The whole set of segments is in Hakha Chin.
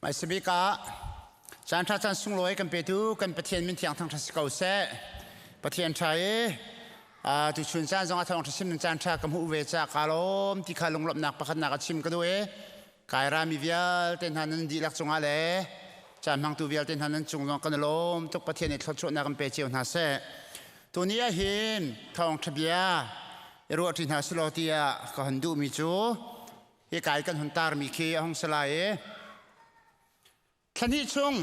Hmaisabik ah caan ṭha caan sunglawi kan petu kan Pathian min thiang thangṭhat si ko seh. Pathian ṭha i tuchun caan zong ah thawngṭha chim ding caan ṭha ka hmuh ve caah kaa lawm ti kha lunglawmhnak pakhatnak a chim ka duh i kai rami vialte hna nan dihlak cungah le caan hmangtu vialte hna nan cung zong kan i lawm tuk. Pathian nih thluachuahnak kan pe cio hna seh. Tuni ah hin thawngṭha bia i ruahṭi hna selaw tiah ka hun duhmi cu hi kai kan hun tarmi khi a hung si lai i thlahnih chung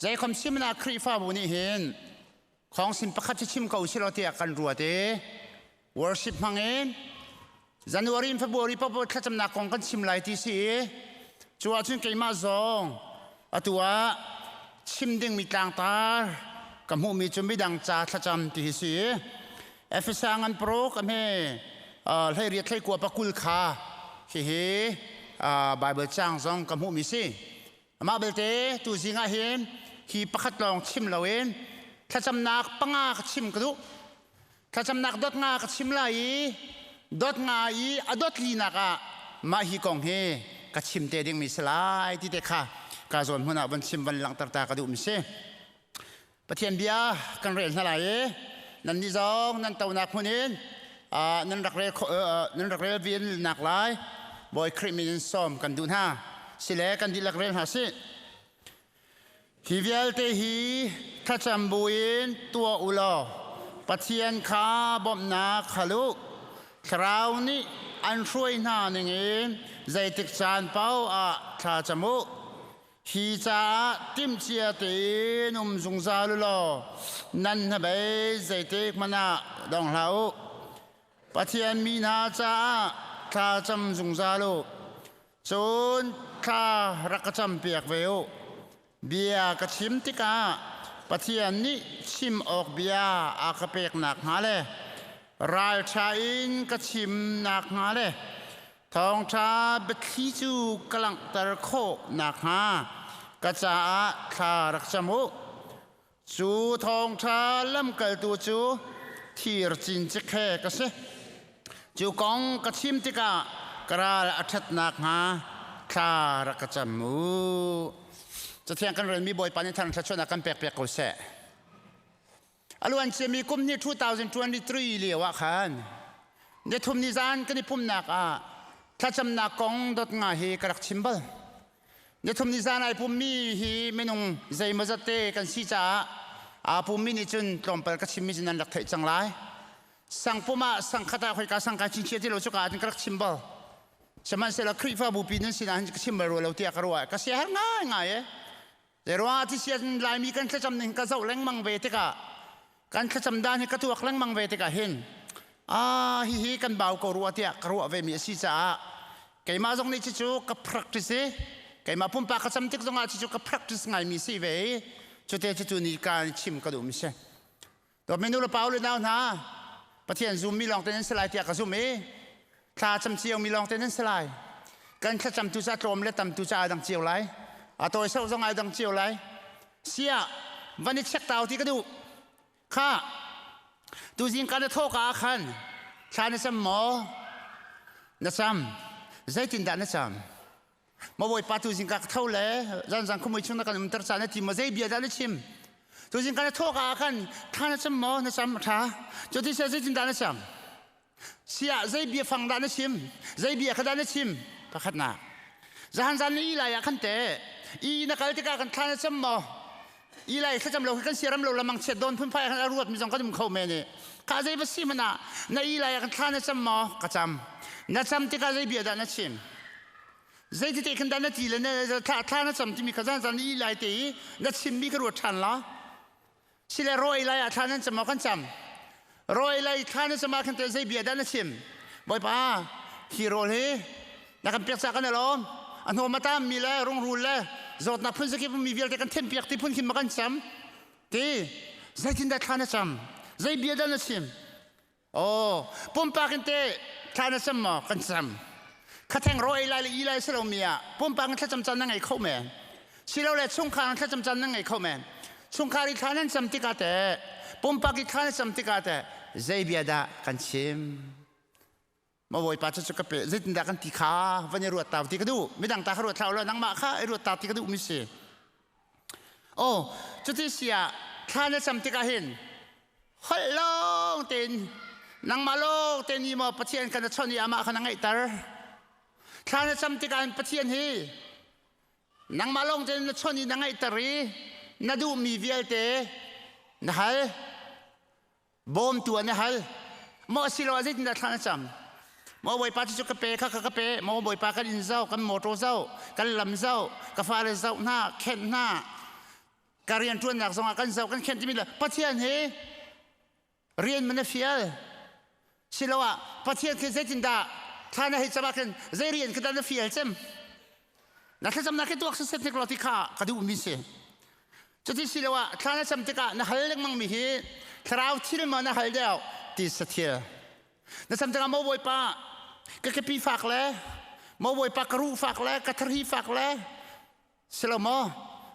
zeikhom simnak Khrihfabu nih hin khawngsin pakhat hi chim ko silaw tiah kan ruat i worship hmang in January in February paoh thlacamnak kong kan chim lai ti si i cu ahcun keimah zong atu ah chim dingmi tlangtar ka hmuhmi cu midang ca thlacam ti hi si i Efesa ngan paruk a hme hleiriat hleikua pakul kha hihi Bible caang zong ka hmuhmi si. Amah belte tu zing ah hin hi pakhat lawng chim loin thlacamnak panga ka chim ka duh. Thlacamnak dot nga ka chim lai i dot nga i a dot linak ah mah hi kong hi ka chim te dingmi si lai ti te kha ka zawn hmun ah van chim van langhter ta ka duhmi si. Pathian bia kan rel hna lai i nannih zong nan tonak hmun in nan rak rel nan rak rel vin nak lai Bawi Khrih min in sawm kan duh hna. Sile kan dihlak rel hna sih. Hi vialte hi thlacam buin tuah u law Pathian kha bawmhnak hal u. Thlarau nih an hruai hna ningin zeitik caan paoh ah thla cam u. Hi caah timhcia tein um zungzal u law nan hnabei zeitik hmanh ah dong hlah u. Pathian mi hna caah thla cam zungzal u. Cun thla rak ka campiak ve u. Bia ka chim tikah Pathian nih chim awk bia a ka pek nakhnga le ralṭha in ka chim nakhnga le Thawngṭha biathli cu ka langhter khawh nakhnga ka caah thla rak cam u. Cu thawngṭha lamkaltu cu thir cincik he ka si. Cu kong ka chim tikah ka ral a ṭhat nakhnga thla rak ka cam u. Cathiang kan relmi Bawipa nih thangṭhat kan pek piak ko seh. A luanciami kum ni 2023 lio ah khan nithum ni zan kan i pumnak ah thlacamnak kong dot nga hi ka rak chim bal. Nithum ni zan ai pummi hi minung zeimawzat te kan si caah aa pummi nih cun tlawmpal ka chimmi cu nan rak theih cang lai. Sangpum ah sangkhat ah khoika sangka chinchin ti lo cu ka ah cun ka rak chim bal. Sihmanhsehlaw Khrihfabu pi nan sinah hin ka chim bal rua lo tiah ka ruah. Ka siaherh ngaingai e. Zeiruangah thisian Laimi kan thlacam ning ka zoh lengmang ve tikah kan thlacam dan hi ka tuak lengmang ve tikah hin ah hihi kan bau ko rua tiah ka ruah ve mi a si caah keimah zong nih cucu ka practice i keimah pumpak ka cam tik zongah cucu ka practice ngaimi si ve i cute cucu ni ka chim ka duh mi si. Dawtmi nu le pa le nau hna, Pathian zummi lawng te nan si lai tiah ka zumh i thla cam cio mi lawng te nan si lai. Kan thlacam tu ca tlawm le tam tu ca ai dang cio lai. A tawi sau zong ai dang cio lai. Sia van i check tau ti ka duh. Kha tuzing ka na thawka ah khan thla na cam maw? Na cam. Zeitindah na cam? Ma Bawipa tuzing ka tho le zanzang khumui chung na kan umter ca na ti ma zei bia dah na chim tuzing ka na thawk ah khan tha na cam maw na cam tha cuti sia zeitin dah na cam sia zei bia fang dah na chim zei bia kha dah na chim pakhat na zahan zan ni lai ah khan te i na kal tikah kan thla na cam maw i lai thlacam lo kan siaram lo lamang chiat don phunphai kan ruat mi zong kan um kho me ni ka zei va si mana na i lai kan thla na cam maw ka cam na cam tikah zei bia dah na chim zei ti te khan dah na ti le na thla thla na cam timi kha zan zan i lai te i na chim mi ka ruat ṭhan la sile roi lai ah thla nan cam maw kan cam roi lai thla na cam ah khan te zei bia dah na chim bawipa hi rawl hi na kan pek ca kan alawm a hnawm a tam mi le rungrul le zawtnak phun zakip mi vialte kan then piak ti phun khin ma kan cam ti zeitin dah thla na cam zei bia dah na chim Oh, pumpak in te thla na cam maw? Kan cam. Khatheng ro ei lai le i lai si lo mi ah pumpak in thlacam caan na ngei kho men. Silo le chungkhar in thlacam caan na ngei kho men. Chungkhar i thla nan cam tikah te, pumpak i thla na cam tikah te, zei bia dah kan chim? Ma Bawipa cu ka pe zeitindah kan ti kha van i ruat ta ti ka duh. Midang ta kha ruat hlah law nangmah kha i ruat ta ti ka duh mi si. Oh, cuti si ah thla na cam tikah hin holh lawng tein nangmah lawng te ni maw Pathian kan na chawnh i amah kha na ngaihter. Thla na cam tikah hin Pathian hi nangmah lawng tein na chawnh i na ngaihter i na duhmi vialte na hal. Bawmtu an i hal. Maw asiloah zeitindah thla na cam? Maw Bawipa cu ka pe kha ka pe. Maw Bawipa kan inn zoh, kan motor zoh, kan lam zoh, ka fale zoh hna, khenh hna. Ka rianṭuannak zongah kan zoh, kan khenh timi le Pathian hi rian man a fial. Siloah Pathian khi zeitindah thla na hei cam ah khin zei rian khi dah na fial cem? Na thlacamnak hi tuak siseh hnik law ti kha ka duhmi si. Cuti si lo ah thla na cam tikah na hal lengmang mi hi thlarau thil maw na hal deuh ti sa thil. Na cam tikah maw Bawipa ka kepi fak le maw Bawipa ka ruh fak le ka thari fak le si lo maw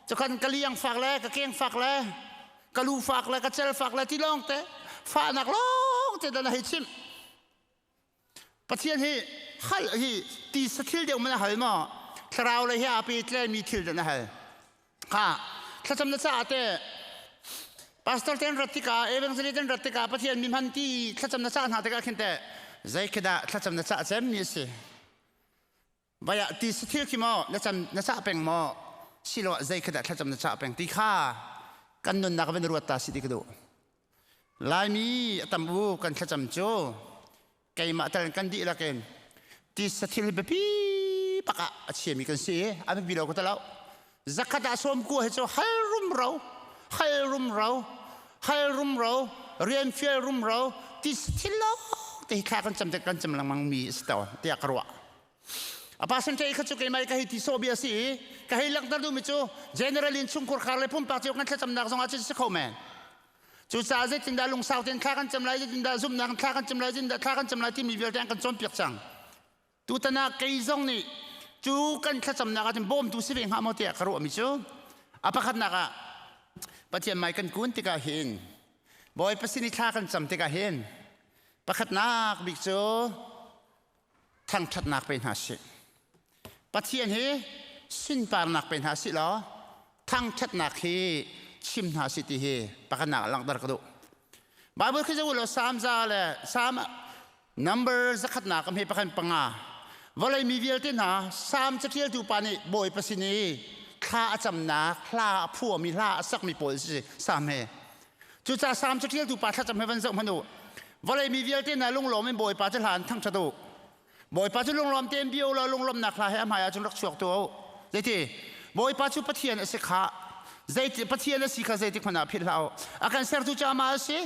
cukhan ka liang fak le ka keng fak le ka lu fak le ka cel fak le ti lawng te fahnak lawng te dah na hei chimh. Pathian hi hal hi ti sathil deuh man a hal maw? Thlarau le hi aa pe tlemi thil dah na hal? Kha thlacam na caah te pastor ten rat tikah evangelist ten rat tikah Pathian mi hman ti thlacam na cah hna tikah khin teh zei khi dah thlacam na cah cem mi a si? Vai ah ti sathil khi maw na cam na cah peng maw? Siloah zei khi dah thlacam na cah peng ti kha kan nunnak van ruat ta si ti ka duh. Laimi a tam u kan thlacam cu keimah tal kan dihlak in ti sathil hi biapi pak ah a chiami kan si i a biapi lo ka ti lo. Zakhat ah sawm kua hi cu hal rumro, hal rumro, hal rumro, rian fial rumro, ti sathil lawng te hi thla kan cam te kan cam lengmang mi a si tawn tiah ka ruah. A percentage kha cu keimah ka hei ti sawh bia si i ka hei langhter duhmi cu general in chungkhur khar le pumpak cio kan thlacamnak zong ah cu si kho men. Cucaah zeitindah lungsau tein thla kan cam lai, zeitindah zumhnak in thla kan cam lai, zeitindah thla kan cam lai timi vialte an kan cawnpiak cang. Tutan ah kei zong nih cu kan thlacamnak ahcun bawmtu si ve hnga maw tiah ka ruahmi cu a pakhatnak ah Pathian mai kan kun tikah hin Bawipa sin i thla kan cam tikah hin pakhatnak bik cu thangṭhatnak pe hna sih. Pathian hi sunparnak pe hna sih law thangṭhatnak hi chim hna sih ti hi pakhatnak ah langhter ka duh. Bible khi zoh law Psalm za le Psalm number zakhatnak am he pakhat panga vawlei mi vialte hna Psalm caṭialtu pa nih Bawipa sin i thla a camnak hla a phuahmi hla a sakmi pawl si Psalm he Cucaah Salm caṭialtu pa thlacam he van zoh hmanh u. Vawlei mi vialte hna lunglawm in Bawipa cu hla an thangṭhat u. Bawipa cu lunglawm tein bia u law lunglawmhnak hla he a hmaiah cun rak chuak tuah u. Zeiti? Bawipa cu Pathian a si kha. Zeiti Pathian a si kha zeitik hmanh ah philh hlah u. A kan sertu cu amah a si.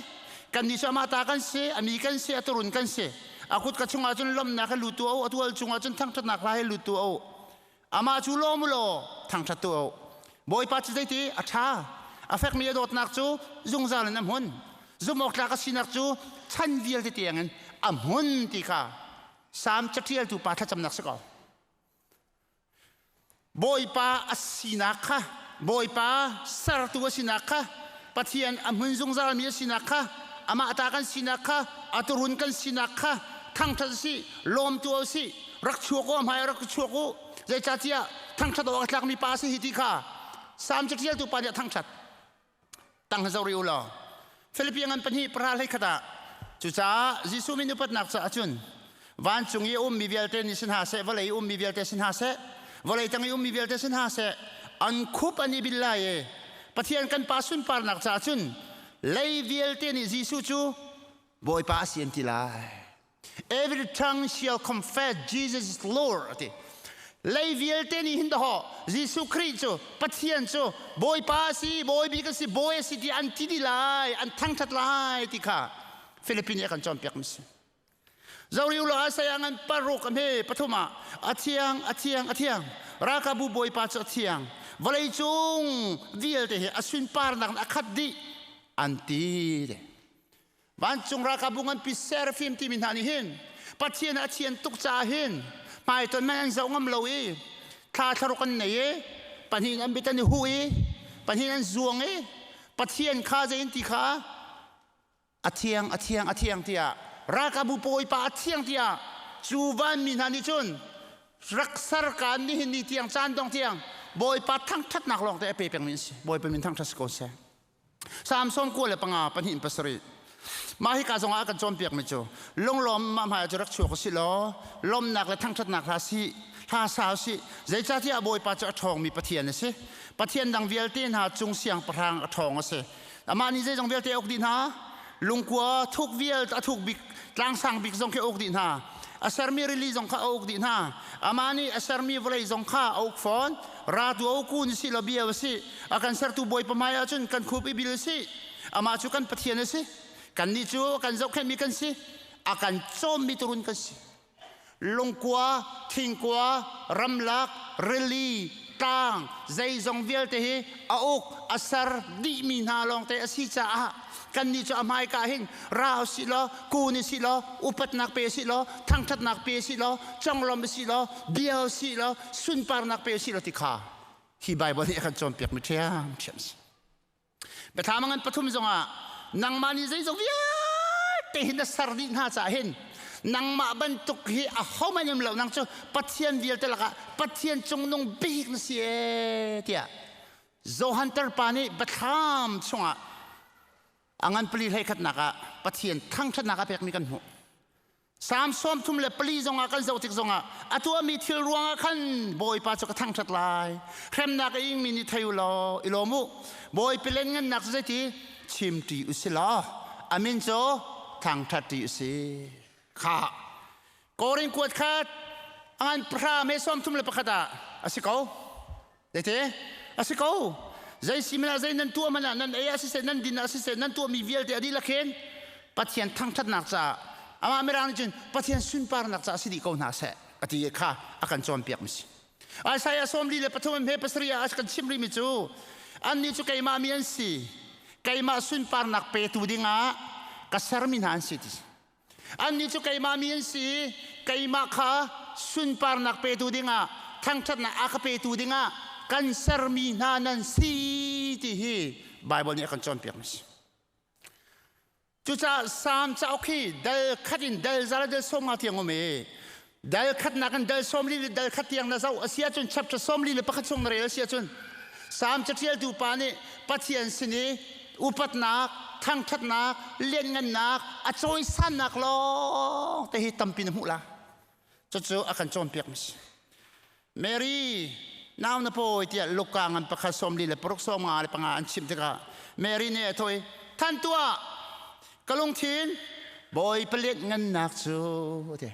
Kannih cu amah ta kan si, a mi kan si, a turun kan si. A kutka chungah cun lawmhnak he lut tuah u, a tual cungah cun thangṭhatnak hla he lut tuah u. Amah cu lawm u law thangṭhat tuah u. Bawipa cu zeiti a ṭha, a fekmi a dawtnak cu zungzal in a hmun. Zumhawktlak a sinak cu chan vialte tiangin a hmun ti kha Salm caṭialtu pa thlacamnak si ko. Bawipa a sinak kha, Bawipa sertu a sinak kha, Pathian a hmun zungzalmi a sinak kha, amah ta kan sinak kha, a turun kan sinak kha thangṭhat si, lawm tu si, rak chuak u, hmai rak chuak u. Zeicahtiah thangṭhat awk a tlakmi pa si hi ti kha Salm caṭialtu pa nih a thangṭhat. Tang zoh rih u law. Philippi ngan pahnih pahra hlei khat ah cucaah Jesuh min upatnak caah cun vancung i a ummi vialte nih si hna seh, vawlei i ummi vialte si hna seh, vawlei tang i ummi vialte si hna seh, an khup an i bil lai i Pathian kan Pa sunparnak caah cun lei vialte nih Jesuh cu Bawipa a si an ti lai. Every tongue shall confess Jesus is Lord ati. Lei vialte nih hin dahaw Jesuh Khrih cu Pathian cu Bawipa a si, Bawi bik a si, Bawi a si ti an ti dih lai, an thangṭhat lai ti kha Philippine nih a kan cawnpiak mi si. Zori ulaw Isaiah ngan paruk a hme pathum ah a thiang a thiang a thiang ralkapbu bawipa cu a thiang vawlei cung vialte hi a sunparnak in a khat dih an ti de vancung ralkapbu nganpi seraphim timi hna nih hin Pathian a thian tuk caah hin hmaiton man an zoh ngam lo i thla thlaruk an nei i pahnih an bit an i hu i pahnih an zuang i Pathian kha zei in ti kha a thiang a thiang a thiang tiah ralkapbu bawipa a thiang tiah. Cu vanmi hna nih cun rak ser kaan nihin ni tiang caan dong tiang Bawipa thangṭhatnak lawng te a pe pengmi an si. Bawipa min thangṭhat si ko seh. Salm 95 2 7. Mah hika zongah a kan cawnpiakmi cu lunglawm mah hmai cu rak chuak u sih law lawmnak le thangṭhatnak hla si hla sa u sih. Zeicahtiah Bawipa cu a ṭhawngmi Pathian a si. Pathian dang vialte hna cung siangpahrang a ṭhawng a si. Amah nih zeizong vialte a uk dih hna. Lungkua thuk vialte a thuk bik tlangsang bik zong khi a uk dih hna. A sermi rili zong kha a uk dih hna. Amah nih a sermi vawlei zong kha a uk fawn. Ra tu a kun si law bia si. A kan sertu Bawipa hmai ahcun kan khup i bil si. Amah cu kan Pathian a si. Kannih cu kan zohkhenhmi kan si. A kan cawmmi turun kan si. Lungkua, thingkua, ramlak, rili, tlang, zeizong vialte hi a uk, a ser dihmi hna lawngte a si caah kannih cu a hmaika hin ra usih law, kun usih law, upatnak pe usih law, thangṭhatnak pe usih law, conglawmh usih law, bia usih law, sunparnak pe usih law ti kha hi Baibal nih a kan cawnpiakmi ṭhiamṭhiam a si. Biathlam ngan pathum zongah nangmah nih zeizong vialte hi na ser dih hna caah hin nangmah bantuk hi ahohmanh um lo, nang cu Pathian vialte lakah Pathian cungnung bik na si ee tiah Johan tarpa nih biathlam chungah a ngan pali hleikhatnak ah Pathian thangṭhatnak a pekmi kan hmuh. Salm 34 zongah kan zoh tik zongah a tuahmi thil ruangah khan Bawipa cu ka thangṭhat lai. Hremnak a ingmi nih thei u law i lawm u. Bawipa lianngannak cu zeiti? Chimṭi u si law a min cu thangṭhatṭi u si. Kha Korin kuat khat a ngan pahra me 31 ah a si ko. Zeiti? A si ko. Zei si hmanh ah, zei nan tuah hmanh ah, nan ei ah siseh, nan din ah siseh, nan tuahmi vialte a dihlak hin Pathian thangṭhatnak caah, amah Mirang nih cun Pathian sunparnak caah si dih ko hna seh, a ti kha a kan cawnpiak mi si. Isaiah 43 he 7 ah a kan chimh rihmi cu annih cu keimah mi an si, keimah sunparnak petu dingah ka sermi hna an si ti. Annih cu keimah mi an si i keimah kha sunparnak petu dingah, thangṭhatnak a ka petu dingah kan sermi hna nan si ti hi Baibal nih a kan cawnpiakmi a si. Cucaah Salm cauk hi dal khat in dal za le dal 50 tiang um i dal khatnak in dal 40 le dal khat tiang na zoh a si ahcun, chapter 41 chung na rel a si ahcun, Salm caṭialtu pa nih Pathian sin i upatnak, thangṭhatnak, lianngannak, a cawisannak lawng te hi tampi na hmuh la. Cucu a kan cawnpiak mi si. Mary nau na pawi tiah Luka ngan pakhat 46 55 an chimh tikah Mary nih a thawh i, "Than tuah, ka lungthin Bawipa lianngannak cu," a ti.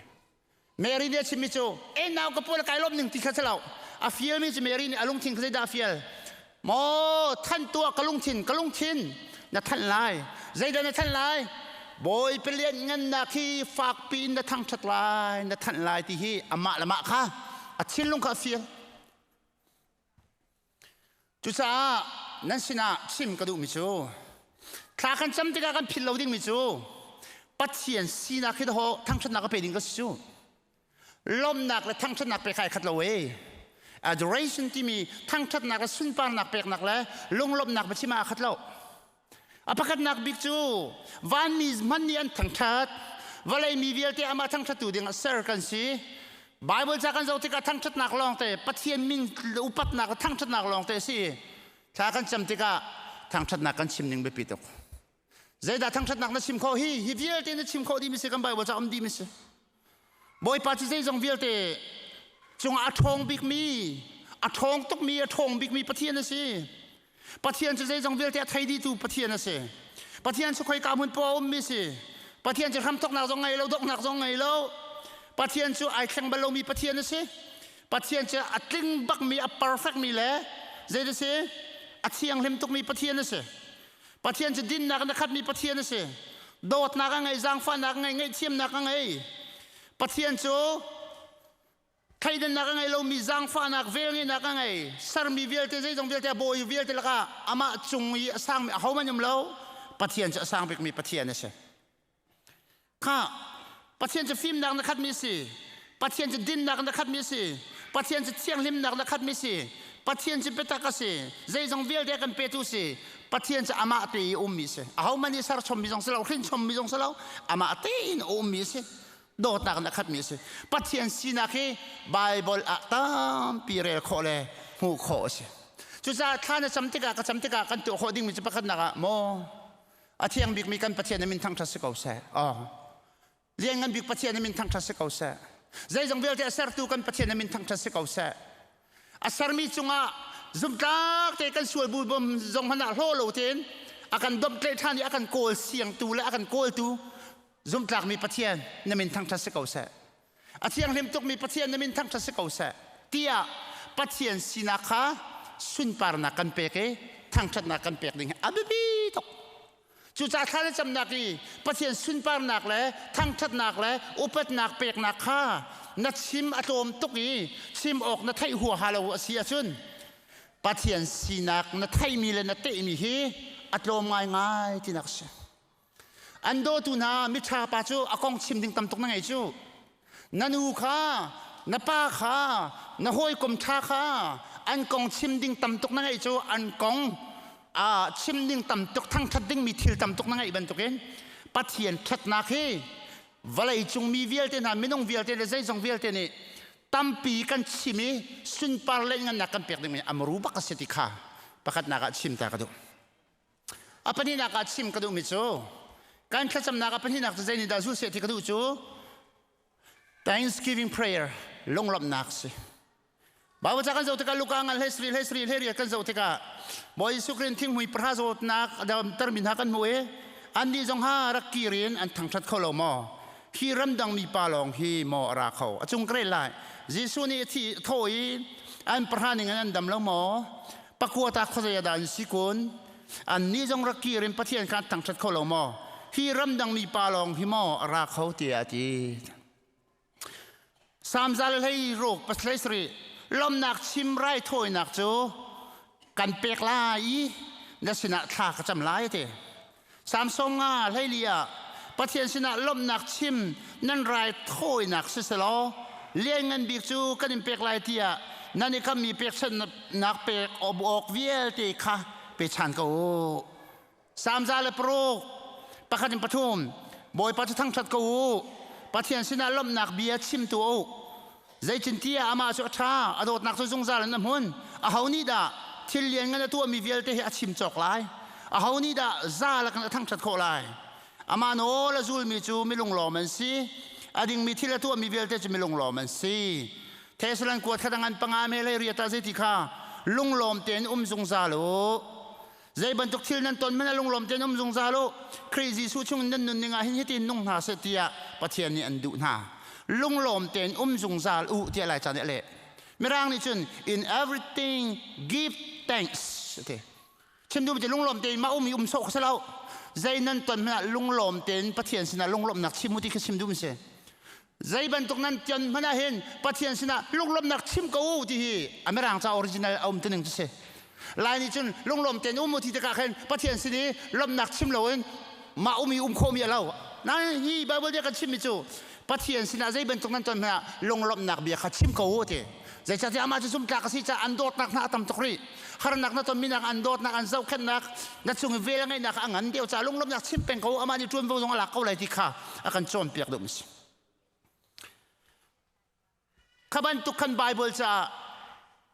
Mary nih a chimmi cu, "E nau ka pawl kai lawm ning," ti kha si lo. A fialmi cu Mary nih a lungthin kha zeidah a fial? Maw thanh tuah ka lungthin, ka lungthin na thanh lai. Zeidah na thanh lai? Bawipa lianngannak hi fakpi in na thangṭhat lai, na thanh lai ti hi amah le mah kha a thinlung kha a fial. Cucaah nan sinah chim ka duhmi cu thla kan cam tikah kan philh lo dingmi cu Pathian sinak hi daw thangṭhatnak a pe ding ka si cu. Lawmhnak le thangṭhatnak pek ai khat lo ee. Adoration timi thangṭhatnak le sunparnak peknak le lunglawmhnak biachim ah aa khat lo. A pakhatnak bik cu vanmi hmanh nih an thangṭhat. Vawlei mi vialte amah thangṭhattu ding ah ser kan si. Bible ca kan zoh tikah thangṭhatnak lawngte, Pathian min upatnak le thangṭhatnak lawngte a si. Thla kan cam tikah thangṭhatnak kan chim ning biapi tuk. Zeidah thangṭhatnak na chim khawh hi? Hi vialte na chim khawh dih mi si, kan Bible ca um dih mi si. Bawipa cu zeizong vialte cungah a ṭhawng bikmi, a ṭhawng tukmi, a ṭhawng bikmi Pathian a si. Pathian cu zeizong vialte a thei dihtu Pathian a si. Pathian cu khoika hmun poah a ummi si. Pathian cu hramthawknak zong ngei lo, donghnak zong ngei lo. Pathian cu ai thleng bal lomi Pathian a si. Pathian cu a tling bakmi, a perfectmi le zei a si? A thianghlim tukmi Pathian a si. Pathian cu dinnak in a khatmi Pathian a si. Dawtnak a ngei, zaangfahnak a ngei, ngaihthiamnak a ngei. Pathian cu thleidannak a ngei lomi zaangfahnak, velngeihnak a ngei. Sermi vialte, zeizong vialte, a bawi vialte lakah amah cung i a sangmi ahohmanh um lo. Pathian cu a sang bikmi Pathian a si. Kha Pathian cu fimnak na khatmi a si. Pathian cu dinnak na khatmi a si. Pathian cu thianghlimnak na khatmi a si. Pathian cu biatak a si. Zeizong vialte a kan petu si. Pathian cu amah te i a ummi a si. Ahohmanh nih serchommi zong si lo, hrinchommi zong si lo, amah tein a ummi a si. Dawtnak in a khatmi a si. Pathian sinak hi Baibal ah tampi rel khawh le hmuh khawh a si. Cucaah thla na cam tikah ka cam tikah kan tuah khawh dingmi cu pakhatnak ah maw a thiang bikmi kan Pathian na min thangṭhat si ko seh. Oh. Lianngan bik Pathian na min thangṭhat si ko seh. Zeizong vialte a sertu kan Pathian na min thangṭhat si ko seh. A sermi cungah zumtlak te kan sual bu bom zong hmanh ah hlaw lo tein a kan domhtlaih ṭhan i a kan kawl siangtu le a kan kawltu zumtlakmi Pathian na min thangṭhat si ko seh. A thianghlim tukmi Pathian na min thangṭhat si ko seh tiah Pathian sinak kha sunparnak kan pek i thangṭhatnak kan pek ding hi a biapi tuk. Cucaah thla na camnak i Pathian sunparnak le thangṭhatnak le upatnak peknak kha na chim a tlawm tuk i chim awk na theih huaha lo a si ahcun Pathian sinak na theihmi le na tehmi hi a tlawm ngaingai tinak a si. An dawtu hna miṭha pa cu a kong chim ding tam tuk na ngei cu. Na nu kha, na pa kha, na hawikom ṭha kha an kong chim ding tam tuk na ngeih cu an kong chim ding tam tuk thangṭhat dingmi thil tam tuk na ngeih bantukin Pathian ṭhatnak hi vawlei cung mi vialte hna minung vialte le zeizong vialte nih tampi kan chim i sunpar le ngannak kan pek dingmi amru bak a si ti kha pakhatnak ah chim ta ka duh. A pahnihnak ah chim ka duhmi cu kan thlacamnak a pahnihnak cu zei nih dah zul seh ti ka duh cu Thanksgiving prayer lunglawmhnak si. Bible ca kan zoh tikah Luka ngan hlei sri hlei sri hlei riat kan zoh tikah Bawi Jesuh Khrist thinghmui pahra zawtnak damtermi hna kan hmuh i annih zong ha rak kir in an thangṭhat kho lo maw? Hi ramdang mi pa lawng hi maw a ra kho? A cung ka rel lai. Jesuh nih a thi thaw i an pahra ning in an dam lo maw? Pakua ta khuazei ah dah an si kun? Annih zong rak kir in Pathian kha an thangṭhat kho lo maw? Hi ramdang mi pa lawng hi maw a ra kho tiah a ti. Salm za le hlei ruk pasalei sarih lawmhnak chim raithawinak cu kan pek lai i na sinah thla ka cam lai a ti. Salm 50 hleili ah Pathian sinah lawmhnak chim nan raithawinak siselaw lianngan bik cu kan in pek lai tiah nan i kammi pekchanhnak pek awk vialte kha pe chan ko u. Salm 106 pakhat in pathum Bawipa cu thangṭhat ko u. Pathian sinah lawmhnak bia chim tuah u. Zeitintiah amah cu a ṭha, a dawtnak cu zungzal in a hmun. Aho nih dah thil lianngan a tuahmi vialte hi a chim cawk lai? Aho nih dah za lakin a thangṭhat khawh lai? Amah nawl a zulmi cu milunglawm an si. A dingmi thil a tuahmi vialte cu milunglawm an si. Thessalon kuat kha dang an panga me lei riat ah zeiti kha lunglawm tein um zungzal u. Zei bantuk thil nan ton hmanh ah lunglawm tein um zungzal u. Khrih Jesuh chung nan nunning ah hin hitin nung hna seh tiah Pathian nih an duh hna. Lunglawm tein um zungzal u tiah Laica nih a leh. Mirang nih cun in everything give thanks ti. Chim duhmi cu lunglawm tein mah um i um sawh kha si lo. Zei nan ton hmanh ah lunglawm tein Pathian sinah lunglawmhnak chim u ti kha chim duh mi si. Zei bantuk nan tion hmanh ah hin Pathian sinah lunglawmhnak chim ko u ti hi a Mirang ca original a um tuning cu si. Lai nih cun lunglawm tein um u ti tikah khin Pathian sin i lawmhnak chim loin mah um i um khawhmi a lo. Nain hi Bible nih a kan chimmi cu Pathian sinah zei bantuk nan ton hmanh ah lunglawmhnak bia kha chim ko u ti. Zeicahtiah amah cu zumhtlak a si caah an dawtnak hna a tam tuk rih. Harnak na tonmi nak an dawtnak an zohkhenhnak na cung i vel a ngeihnak a ngan deuh caah lunglawmhnak chim peng ko amah nih ṭuanvo zong a lak ko lai ti kha a kan cawnpiak duhmi si. Kha bantuk khan Bible caah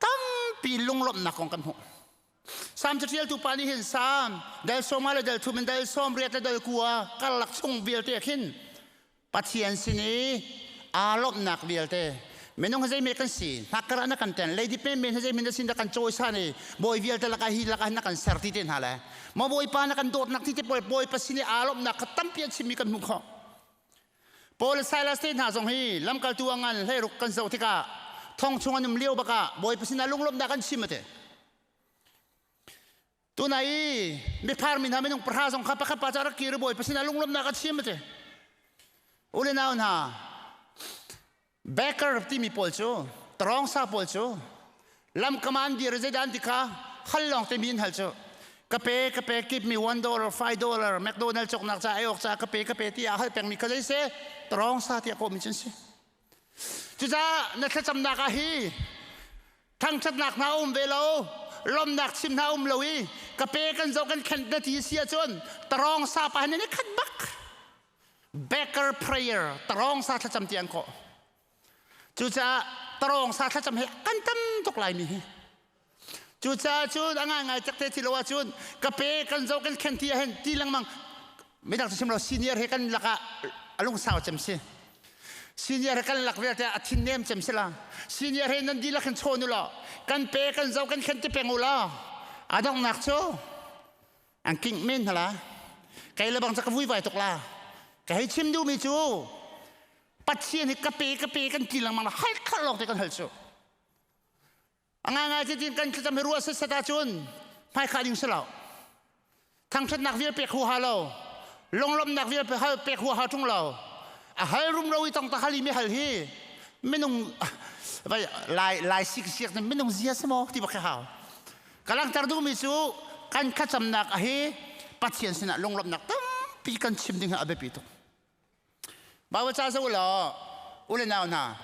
tampi lunglawmhnak kong kan hmuh. Salm caṭialtu pa nih hin Salm dal 50 le dal thum in dal 80 le dal 90 karlak chung vialte khin Pathian sin i aa lawmhnak vialte minung hi zeime kan si hnakkar ah na kan ten leidip menmen hi zeimin na sin dah kan cawisan i bawi vialte lakah hi lakah na kan ser ti te hna le maw bawipa na kan dawtnak ti te pawl bawipa sin i aa lawmhnak kha tampi an chimmi kan hmuh khawh Paul le Silas te hna zong hi lamkaltu a ngan hleiruk kan zoh tikah thong chung an um lio bakah bawipa sinah lunglawmhnak an chim ate Tunai i miphar mi hna minung pahra zong kha pakhat pa ca rak kir i Bawipa sinah lunglawmhnak a chim a ti. U le nau hna, Baker timi pawl cu, tarawngsa pawl cu, lamkam ah an dir i zeidah an ti kha hal lawng te mi an hal cu. Ka pe, ka pe, give me $1, $5, McDonald cawknak ca ei awk ca ka pe, ka pe tiah a hal pengmi kha zei seh, tarawngsa tiah kawhmi cu an si. Cucaah na thlacamnak ah hi thangṭhatnak hna um ve lo lawmnak chim hna um lo i ka pe kan zoh kan khenh na ti si ahcun tarawng sa pa hin i khat bak. Beggar prayer, tarong sa thlacam ti an kawh. Cucaah tarong sa thlacam hi kan tam tuk lai mi hi. Cucaah cun a ngaingai tak te ti lo ahcun ka pe kan zo kan khen ti ahhin ti lengmang midang cu chim lo, senior he kan lakah a lungsau cem si. Senior he kan lak vialte a thin nem cem si la. Senior he nan dihlak hin chawn u law kan pe kan zo kan khen ti peng u law a donghnak cu an kingh men hna la. Kei le bang ca ka vuivai tuk la. Ka hei chim duhmi cu Pathian hi ka pe ka pe kan ti lengmang la, hal khalh lawng te kan hal cu. A ngaingai ti kan thlacam hi ruah setsat ahcun hmaikhah ding si lo. Thangṭhatnak vial pek huaha lo. Lunglawmhnak vial pek huaha ṭung lo. A hal rumro i tong ta hal i mi hal hi minung vai lai lai sik siak ni minung zia si maw ti bak hau. Ka langhter duhmi cu kan thlacamnak a hi Pathian sinah lunglawmhnak tampi kan chim ding hi a biapi tuk. Baibal ca zoh law u le nau hna,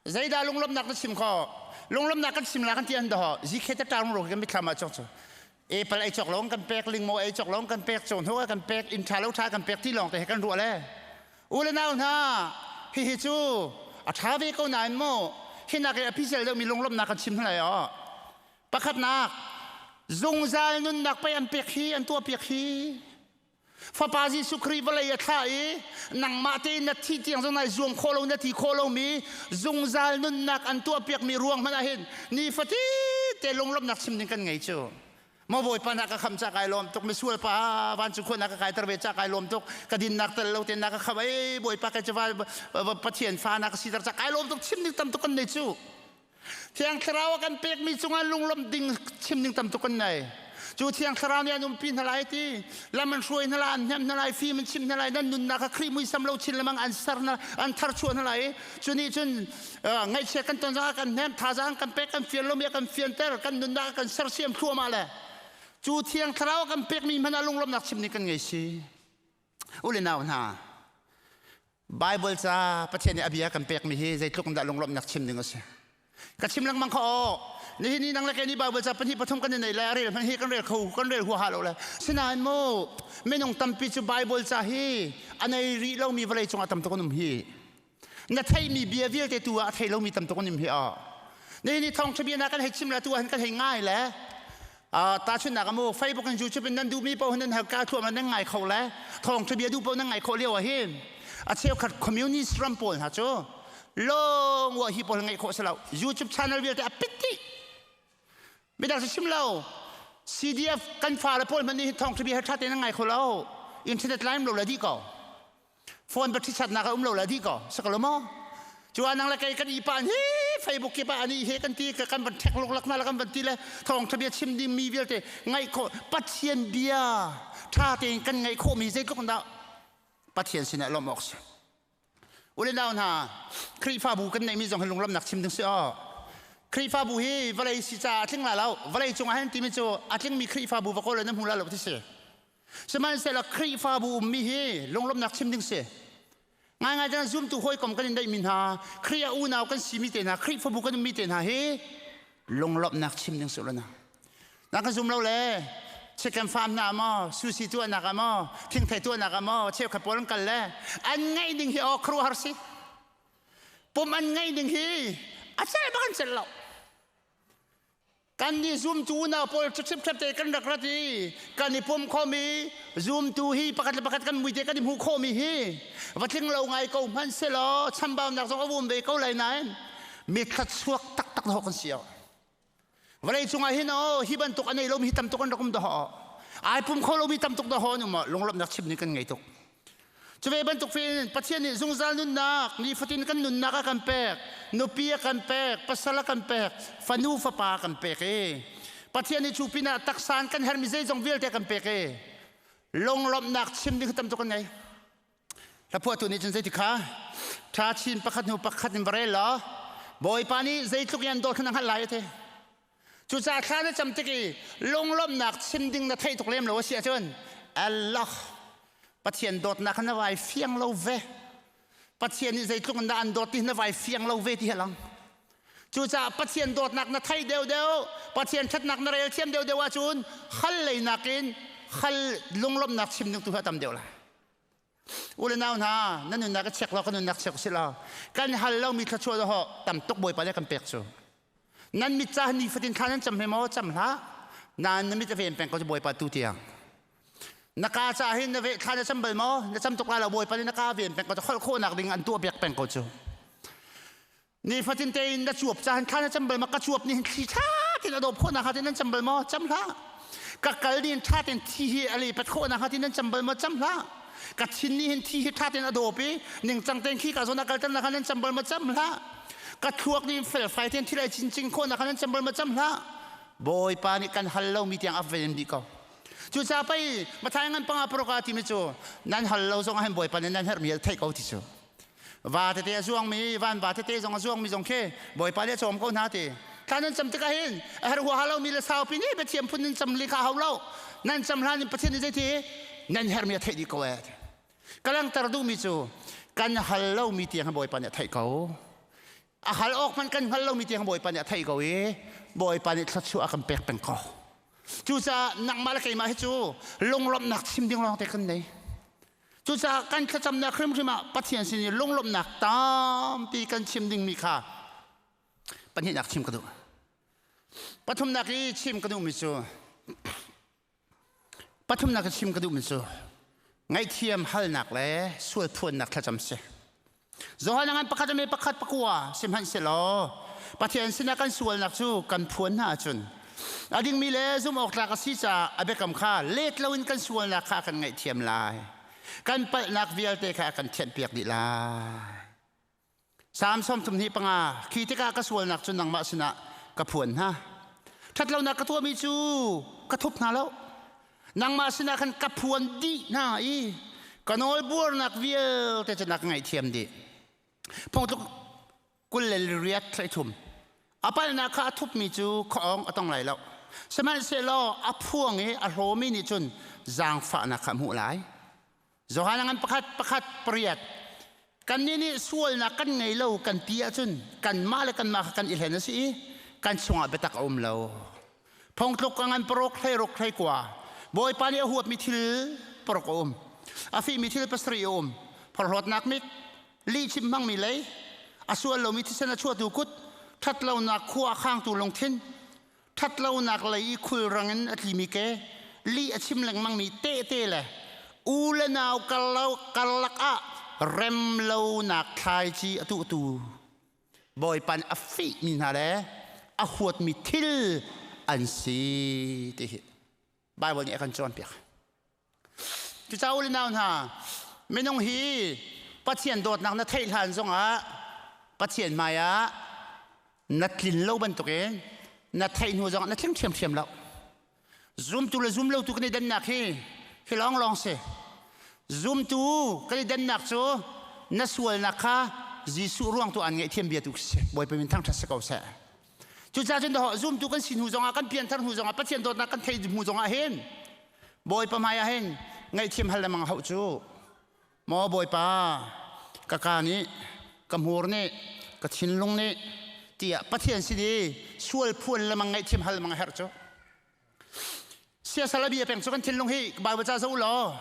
zeidah lunglawmhnak na chim khawh? Lunglawmhnak kan chim la kan ti an doh zikhe te ṭang ro kan mitthlam ah cawk cu apple ei cawk lawng kan pek, lingmaw ei cawk lawng kan pek, caw kan pek, inn ṭha lo ṭha kan pek ti lawng te he kan ruah le. U le nau hna, hihi cu a ṭha ve ko nain mu hinak i a picel deuhmi lunglawmhnak kan chim hna lai aw. Pakhatnak, zungzal nunnak pei an pek hi, an tuah piak hi. Fapa Jesuh Khrih vawlei a thlah i nangmah tein na thi tiang zong nai zuam khawh lo, na ti khawh lomi zungzal nunnak an tuahpiakmi ruang hmanh ah hin nifatite lunglawmhnak chim ding kan ngei cu. Maw Bawipa, na ka kham ca kai lawm tuk, misual pa vancung khua na ka kaiter ve ca kai lawm tuk, ka dinnak tel lo tein na ka kham ei Bawipa, kai cu Pathian fa na ka siter ca kai lawm tuk chim ding tam tuk kan nei cu. Thiang Thlarau a kan pekmi cungah lunglawmh ding chim ding tam tuk kan nei. Cu Thiang Thlarau nih an umpi hna lai ti, lam an hruai hna lai, an hnemh hna lai, fim an chimh hna lai, nan nunnak kha Khrih muisam lo chin lengmang an ser hna, an tharchuah hna lai. Cu nih cun ngaihchia kan ton zongah kan hnemh, thazaang kan pek, kan fian lomi a kan fianter, kan nunnak a kan sersiam thluahmah le cu Thiang Thlarau a kan pekmi hmanh ah lunglawmhnak chim ding kan ngei si. U le nau hna, Bible ca Pathian nih a bia kan pekmi hi zeitluk in dah lunglawmhnak chim ding a si. Ka chim lengmang kho aw. Nihin ni nang le kei nih Bible ca pahnih pathum kan i nei le a rel hmanh hi kan rel kho, kan rel huaha lo le. Sinain mu minung tampi cu Bible ca hi a nei rih lomi vawlei cungah tam tuk an um hi. Na theihmi bia vialte tu ah a thei lomi tam tuk an um hi aw. Nihin ni thawngṭha bia na kan hei chim le tu ah hin kan hei ngai le tahchunhnak amu Facebook in YouTube in nan duhmi paoh nan ka thluahmah nan ngai kho le thawngṭha bia duh paoh nan ngai khawh lio ah hin a cheukhat communist ram pawl hna cu lawng wa hi pawl ngaih khawh si lo. YouTube channel vialte a pit dih. Midang si chim lo, CDF kan fale pawl hmanh nih thawngṭha bia ṭha tein nan ngai kho lo. Internet line lo le dih ko, phone battery chatnak a um lo le dih ko sakalo maw. Cu nang le kei kan i pan hi Facebook ki pa ani he kan ti kan van thek luk lak na la kan van ti le thawng bia chim ding mi vialte ngaih khawh, Pathian bia tha tein kan ngaih khawh mi zeitluk dah Pathian sinah lawmh awk si. Ule nau hna, Khrihfabu kan neihmi zong hi lunglawmhnak chim ding si aw. Khrihfabu hi vawlei si caah a tling la lo. Vawlei cungah hin timi cu a tlingmi Khrihfabu va kawl na hmu la lo ti si. Sihmanhsehlaw Khrihfabu ummi hi lunglawmhnak chim ding si. Ngaingai tan zumtu hawikom kan in daihmi hna, Khrih a unau kan simi te hna, Khrihfabu kan ummi te hna hi lunglawmhnak chim ding si na. Na kan zum lo le chicken farm na maw, sushi tuahnak ah maw, thingthei tuahnak ah maw, cheukhat pawl an kal le an ngaih ding hi aw khuaruahhar si. Pum an ngaih ding hi a cel bak an cel lo. Kan nih zumtu unau pawl ṭhipṭhep te kan rak rat i kan i pum khomi zumtu hi pakhat le pakhat kan mui te kan i hmuh khawhmi hi va tling lo ngai ko hmanh selaw chambaunak zong a um ve ko lai nain mi thluachuak taktak dawh kan si. Vawlei cungah hin aw hi bantuk a nei lomi hi tam tuk an rak um dawh, ai pum kho lomi tam tuk dawh an um. Lunglawmhnak chim ning kan ngei tuk. Cu ve bantuk in Pathian nih zungzal nunnak nifatin kan nunnak a kan pek, nupi a kan pek, pasal a kan pek, fanu fapa a kan pek i Pathian nih cu pinah taksa in kan herhmi zeizong vialte a kan pek i lunglawmhnak chim ding tam tuk kan ngei. Hlaphuahtu nih cun zeiti kha ṭha chin pakhat hnu pakhat in va rel law Bawipa nih zeitluk in an dawt kha na hngalh lai a ti. Cucaah thla na cam tik i lunglawmhnak chim ding na theih tuk lem lo a si ahcun Allah Pathian dawtnak kha na vai fiang lo ve. Pathian nih zeitluk in dah an dawt ti na vai fiang lo ve ti hi lang. Cucaah Pathian dawtnak na theih deuhdeuh, Pathian ṭhatnak na rel thiam deuhdeuh ahcun hal lei nakin hal lunglawmhnak chim ding tu hi a tam deuh lai. U le nau hna, nan nunnak ka check lo, ka nunnak check si lo. Kan hal lomi thluachuah ho tam tuk Bawipa nih kan pek cu. Nan mit ca ni fatin thla nan cam he maw cam hlah. Nain na mit a ven peng ko cu Bawipa tu tiang. Na ka ca hin na ve thla na cam bal maw? Na cam tuk lai lo Bawipa nih na ka ven peng ko cu holh khawhnak ding an tuah piak peng ko cu. Nifatin tein na cuap caan thla na cam bal ma ka cuap nih hin thli ṭha tein a dawp khawhnak hnga tin nan cam bal maw? Cam hlah. Ka kal nih hin ṭha tein thi hi a lepat khawhnak hnga tin nan cam bal maw? Cam hlah. Ka thin nih hin thi hi ṭha tein a dawp i ningcang tein khi ka zawn a kalter nak nan cam bal maw? Cam hlah. Ka thluak nih felfai tein thil ai cincing khawhnak nan cam bal maw? Cam hlah. Bawipa nih kan hal lomi tiang a ven dih ko. Cucaah pei Matthai ngan panga paruk ah timi cu nan hal lo zong ah hin Bawipa nih nan herhmi a theih ko ti cu. Va tete a zuangmi van va tete zong a zuangmi zong khi Bawipa nih a cawm ko hna ti. Thla nan cam tikah hin a herh huaha lomi le saupi nih Pathian phun nan cam li kha hau lo. Nan cam hlan in Pathian nih zeiti nan herhmi a theih dih ko ee. Ka langhter duhmi cu kan hal lomi tiang Bawipa nih a theih ko. A hal awk hmanh kan hngal lomi tiang Bawipa nih a theih ko i Bawipa nih thluachuah a kan pek peng ko. Cucaah nangmah le keimah hi cu lunglawmhnak chim ding lawng te kan nei. Cucaah kan thlacamnak hrimhrim ah Pathian sin i lunglawmhnak tampi kan chim dingmi kha pahnihnak chim ka duh. Pathumnak i chim ka duhmi cu pathumnak i chim ka duhmi cu ngaihthiam halnak le sual phuannak thlacam si. Johan ngan pakhat me pakhat pakua sihmanhsehlaw Pathian sinah kan sualnak cu kan phuan hna ahcun a dingmi le zumh awk tlak a si caah a biakam kha let loin kan sualnak kha a kan ngaihthiam lai. Kan palhnak vialte kha a kan thianhpiak dih lai. Salm 35 khi tikah ka sualnak cu nangmah sinah ka phuan hna. Ṭhatlonak ka tuahmi cu ka thup hna lo. Nangmah sinah khan ka phuan dih hna i ka nawlbuarnak vialte cu na ka ngaihthiam dih. Phungtluk 28 thum. A palhnak kha a thupmi cu khuaawng a tong lai lo. Sihmanhsehlaw a phuang i a hlawmi nih cun zaangfahnak kha a hmuh lai. Johan ngan pakhat pakhat pariat. Kannih nih sualnak kan ngei lo kan ti ahcun kanmah le kanmah kha kan i hlen a si i kan chungah biatak a um lo. Phungtluk ka ngan paruk hleiruk hleikua. Bawipa nih a huatmi thil paruk a um. A fihmi thil pasarih a um. Phorhlawtnak mit, lihchim hmangmi lei, a sual lomi thisen a chuahtu kut, ṭhatlonak khua a khangtu lungthin, ṭhatlonak lei i khulrang in a tlimi ke, lih a chim lengmangmi tehte le u le nau karlak ah remlonak thlaici a tuhtu Bawipa nih a fihmi hna le a huatmi thil an si ti hi Baibal nih a kan cawnpiak. Cucaah u le nau hna, minung hi Pathian dawtnak na theih hlan zongah Pathian hmai ah na tlin lo bantukin na theih hnu zongah na tling ṭhiamṭhiam lo. Zumtu le zumlotu kan i dannak hi hi lawnglawng si. Zumtu kan i dannak cu na sualnak kha Jesuh ruang tu an ngaihthiam bia tu si. Bawipa min thangṭhat si ko seh. Cucaah cun zumtu kan si hnu zongah kan pianthar hnu zongah Pathian dawtnak kan theih hnu zongah hin Bawipa hmai ah hin ngaihthiam hal lengmang hauh cu maw Bawipa ka ka nih ka hmur nih ka thinlung nih tiah Pathian sin i sual phuan lengmang ngaihthiam hal lengmang a herh cu siasal a bia peng cu kan thinlung hi Bible ca zoh law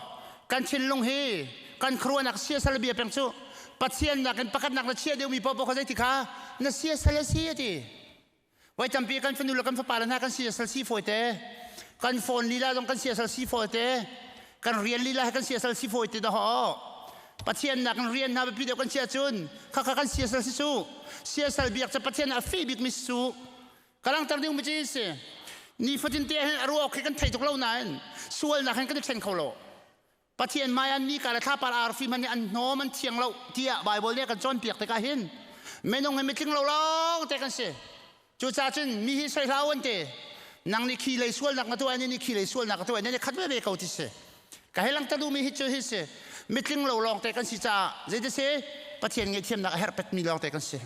kan thinlung hi kan khuaruahnak siasal a bia peng cu Pathian nakin pakhatnak na chia deuhmi paohpaoh kha zeiti kha na siasal a si a ti voi tampi kan fanu le kan fapa le hna kan siasal si fawi te kan phone lila zong kan siasal si fawi te kan rian lila he kan siasal si fawi te dah Pathian nakin rian hna biapi deuh kan chia cun khakha kan siasal si cu siasal biak cu Pathian a fih bikmi si cu Ka langhter ding mi ci si. Nifatin te hin a ruak khi kan thei tuk lo nain sualnak hin kan i ṭhen kho lo. Pathian hmai ah nika le thlapar arfi hmanh nih an hnawm an thiang lo tiah Baibal nih a kan cawnpiak tikah hin minung hi mitling lo lawng te kan si. Cucaah cun mi hi soi hlah u an ti. Nang nih khi lei sualnak na tuah, ni nih khi lei sualnak ka tuah, ni nih khat veve ko ti si. Ka hei langhter duhmi hi cu hi si. Mitling lo lawng te kan si caah zeiti si Pathian ngaihthiamnak a herh petmi lawng te kan si.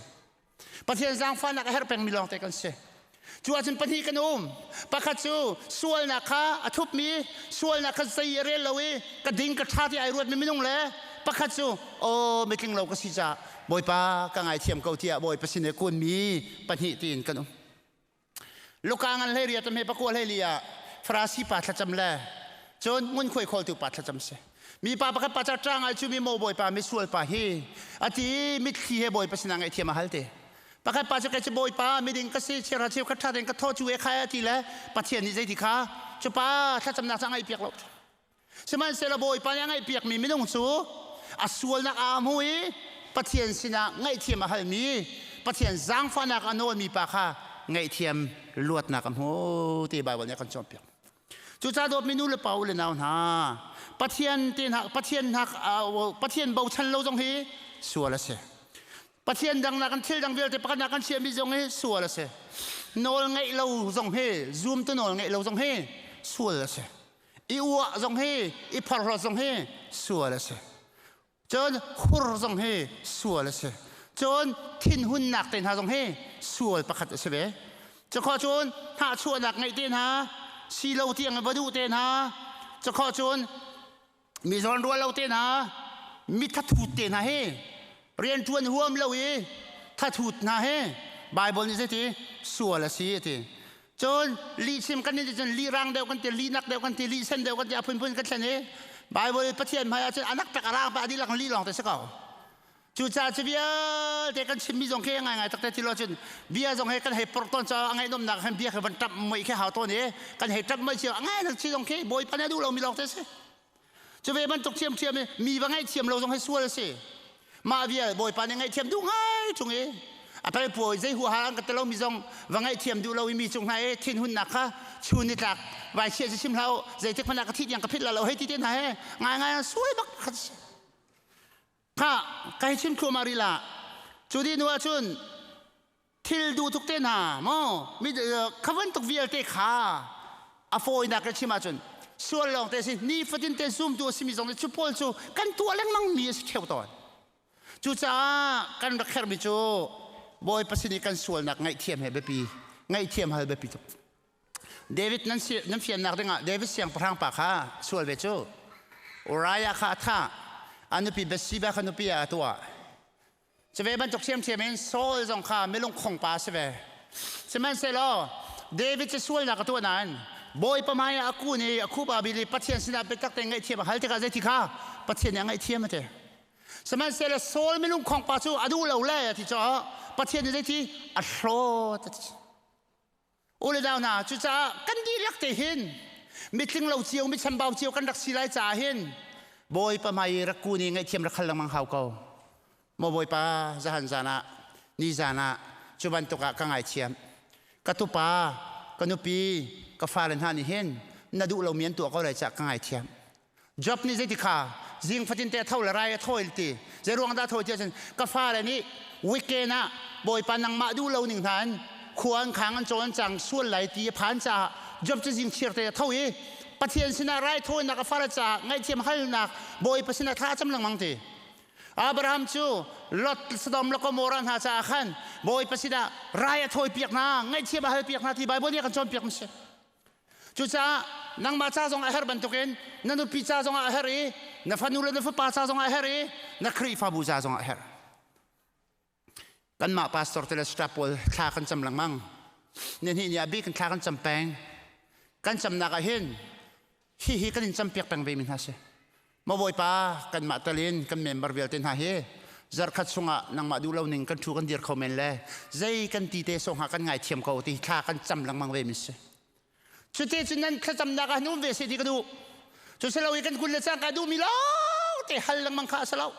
Pathian zaangfahnak a herh pengmi lawngte kan si. Cu ahcun pahnih kan um. Pakhat cu sualnak kha a thupmi, sualnak kha zei a rel lo i ka ding ka ṭha ti ai ruatmi minung le pakhat cu aw mitling lo ka si caah Bawipa ka ngaithiam ko tiah Bawipa sin i kunmi pahnih tiin kan um. Luka ngan hlei riat hme pakua hlei li ah Farasi pa thlacam le cun ngunkhuai khawltu pa thlacam si. Mi pa pakhat pa ca ṭang ai cu mi maw bawipa misual pa hi ati mitthli he bawipa sinah ngaihthiam a hal te. Pakhat pa cu kei cu bawipa miding ka si chiara cheu khat ṭha tein ka thaw cu e khai ati le Pathian nih zeiti kha cu pa thlacamnak ca ngaih piak lo. Sihmanhsehlaw bawipa nih a ngaih piakmi minung cu a sualnak aa hmu i Pathian sinah ngaihthiam a halmi Pathian zaangfahnak a nawlmi pa kha ngaihthiam luatnak a hmu ti Baibal nih a kan cawnpiak. Cucaah dawtmi nu le pa u le nau hna, Pathian te hna Pathian hna Pathian bochan lo zong hi sual a si. Pathian dang nak thil dang vialte pakhat nak kan chiahmi zong hi sual a si. Nawl ngeih lo zong hi zum tu nawl ngeih lo zong hi sual a si. I uah zong hi i phorhlawt zong hi sual a si. Cun hur zong hi sual a si. Cun thinhunnak te hna zong hi sual pakhat a si ve. Cukho cun hnahchuahnak ngeih te hna, si lo tiang va duh te hna, cukho cun mi zawn rual lo te hna, mi thathut te hna hi rianṭuan huam lo i thathut hna hi Bible nih zeiti sual a si a ti. Cun lihchim kan nih cun lih rang deuh kan ti, lih nak deuh kan ti, lih sen deuh kan ti, a phunphun kan thlen i Bible Pathian hmai ahcun anak tak a rang pa dihlak lih lawng te si ko. Cucaah cu vialte kan chimmi zong khi ngaingai takte ti lo cun bia zong he kan hei porh tawn caah a ngaihnawmnak khan bia khi van ṭamh muih khi hau tawn i kan hei ṭamh muih cio a ngai nak chi zong khi Bawipa nih a duh lomi lawng te si. Cu ve bantuk thiamthiam i mi va ngaihthiam lo zong hi sual a si. Mah vial Bawipa nih ngaihthiam duh ngai chung i a pelpuai zei huaha an ka ti lomi zong va ngaihthiam duh lo i mi cung hna i thinhunnak kha chun ni tlak vai chia si chim hlah u zeitik hmanh ah ka thih tiang ka phit la lo hei ti te hna he ngai ngai an sual bak khat si. Kha ka hei chim thluahmah rih la. Cu dih hnu ahcun thil duh tuk te hna maw mi kha bantuk vialte kha a fawinak in chim ahcun sual lawng te si nifatin te zumtu a simi zong nih cu pawl cu kan tuah lengmang mi a si ṭheo tawn. Cucaah kan rak herhmi cu Bawipa sin i kan sualnak ngaihthiam he biapi ngaihthiam hal biapi tuk. David nan si nan fiannak dingah David siangpahrang pa kha sual ve cu Uriah kha a thah a nupi Bathsheba kha nupi ah a tuah. Cu ve bantuk ṭhiamṭhiam in Saul zong kha milungkhong pa a si ve. Sihmanhsehlaw David cu sualnak a tuah nain Bawipa hmai ah a kun i a khup aa bil i Pathian sinah biatak tein ngaihthiam a hal tikah zeiti kha Pathian nih a ngaihthiam a ti. Sihmanhsehlaw Saul milungkhong pa cu a duh lo le a ti caah Pathian nih zeiti a hlawt a ti. U le nau hna, cucaah kan dihlak te hin mitling lo cio, mi chambau cio kan rak si lai caah hin Bawipa hmai i rak kun i ngaihthiam rak hal lengmang hau ko. Maw Bawipa, zahan zan ah, ni zan ah cu bantuk ah ka ngaithiam. Ka tupa, ka nupi, ka fale hna nih hin na duh lomi an tuah ko lai caah ka ngaithiam. Job nih zeiti kha zing fatin te a tho le rai a thawi ti zei ruang dah thawi ti ahcun ka fale nih weekend ah Bawipa nangmah duh lo ning hna in khua an khang an cawn an cang sual lai ti a phan caah Job cu zing chiar te a tho i Pathian sinah rai thawinak a fale caah ngaihthiam halnak Bawipa sinah thla a cam lengmang ti. Abraham cu Lot Sodom le Gomorrah hna caah khan Bawipa sinah rai a thawipiak hna, ngaihthiam a halpiak hna ti Baibal nih a kan cawnpiak mi si. Cucaah nangmah ca zong a herh bantukin na nupi ca zong ah a herh i na fanu le na fapa ca zong ah a herh i na Khrihfabu ca zong ah a herh. Kanmah pastor te le staff pawl thla kan cam lengmang. Nihnih ni ah bik in thla kan cam peng. Kan camnak ah hin hihi kan in campiak peng ve mi hna si. Maw Bawipa, kanmah tal in kan member vialte hna hi zarkhat chungah nangmah duh lo ning kan thu kan dir kho men le zei kan ti te sawh hnga kan ngaithiam ko ti thla kan cam lengmang ve mi si. Cuti cun nan thlacamnak ah num ve se ti ka duh. Cu si lo i kan kun le cangka duh mi lawng te hal lengmang kha a si lo.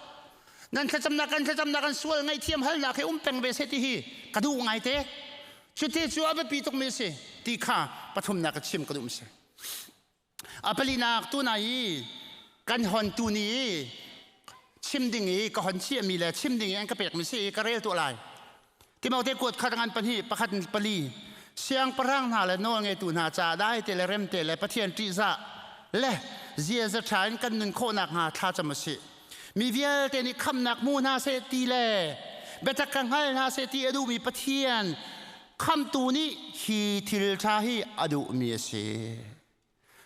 Nan thlacamnak kan thlacamnak kan sual ngaihthiam halnak hi um peng ve se ti hi ka duh ngai te. Cuti cu a biapi tuk mi si ti kha pathumnak ka chim ka duh mi si. A palinak tuna i kan hon tu ni i chim ding i ka hon chiahmi le chim ding i an ka pekmi si i ka rel tuah lai. Timote kuat khat ngan pahnih pakhat pali siangpahrang hna le nawlngeitu hna ca dai te le rem te le Pathian ṭihzah le ziaza ṭha in kan nun khawhnak hnga thlacam a si. Mi vialte nih khamnak hmu hna seh ti le biatak ka hngal hna seh ti a duhmi Pathian khamtu nih hi thil ṭha hi a duhmi a si.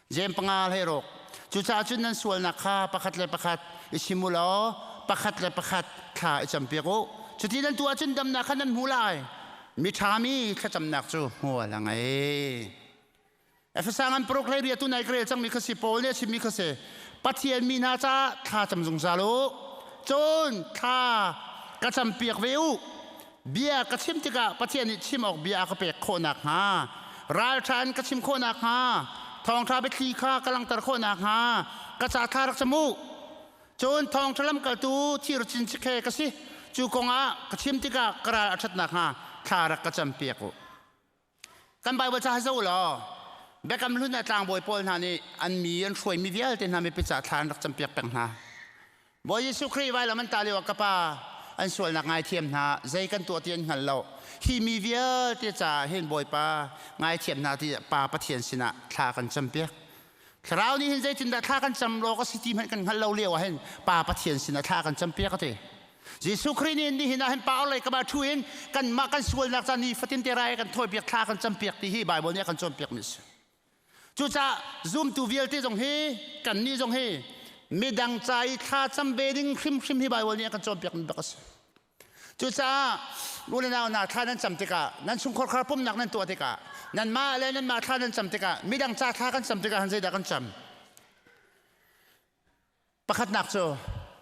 Jem panga hlei ruk. Cucaah cun nan sualnak kha pakhat le pakhat i chim u law pakhat le pakhat thla i campiak u. Cuti nan tuah ahcun damnak kha nan hmu lai. Miṭhami thlacamnak cu hmual a ngei. Efesa ngan paruk hlei riat tu nai ka rel cangmi kha si Paul nih a chimmi kha si. Pathian mi hna ca thla cam zungzal u. Cun thla ka campiak ve u. Bia ka chim tikah Pathian nih chim awk bia a ka pek khawh nakhnga, ralṭha in ka chim khawh nakhnga, thawngṭha biathli kha ka langhter khawh nakhnga ka ca thla rak cam u. Cun thawngṭha lamkaltu thir cincikhe ka si. Cu kongah ka chim tikah ka ral a ṭhat nakhnga thla rak ka campiak u. Kan Baibal ca zoh law Biakam Hlun ah tlangbawi pawl hna nih an mi an hruaimi vialte hna mipi ca thla an rak campiak peng hna. Bawi Jesuh Khrih vailam an tah lio ah ka pa an sualnak ngaithiam hna zei kan tuah ti an hngal lo. Hi mi vialte caah hin Bawipa ngaithiam hna ti Pa Pathian sinah thla kan campiak. Thlarau nih hin zeitindah thla kan cam law ka si ti hmanh kan hngalh lo lio ah hin Pa Pathian sinah thla kan campiak a ti. Jesuh Khrih nih nihin ah hin pa lei ka ba thu in kanmah kan sualnak ca ni fatin te rai kan thawipiak thla kan campiak ti hi Bible nih a kan cawnpiak mi si. Cucaah zumtu vialte zong hi kan nih zong hi midang ca i thla cam ve ding hrimhrim hi Bible nih a kan cawnpiak mi bak a si. Cucaah u le nau hna thla nan cam tikah nan chungkhar khar pumnak nan tuah tikah nanmah le nanmah thla nan cam tikah midang ca thla kan cam tikah han zeidah kan cam? Pakhatnak cu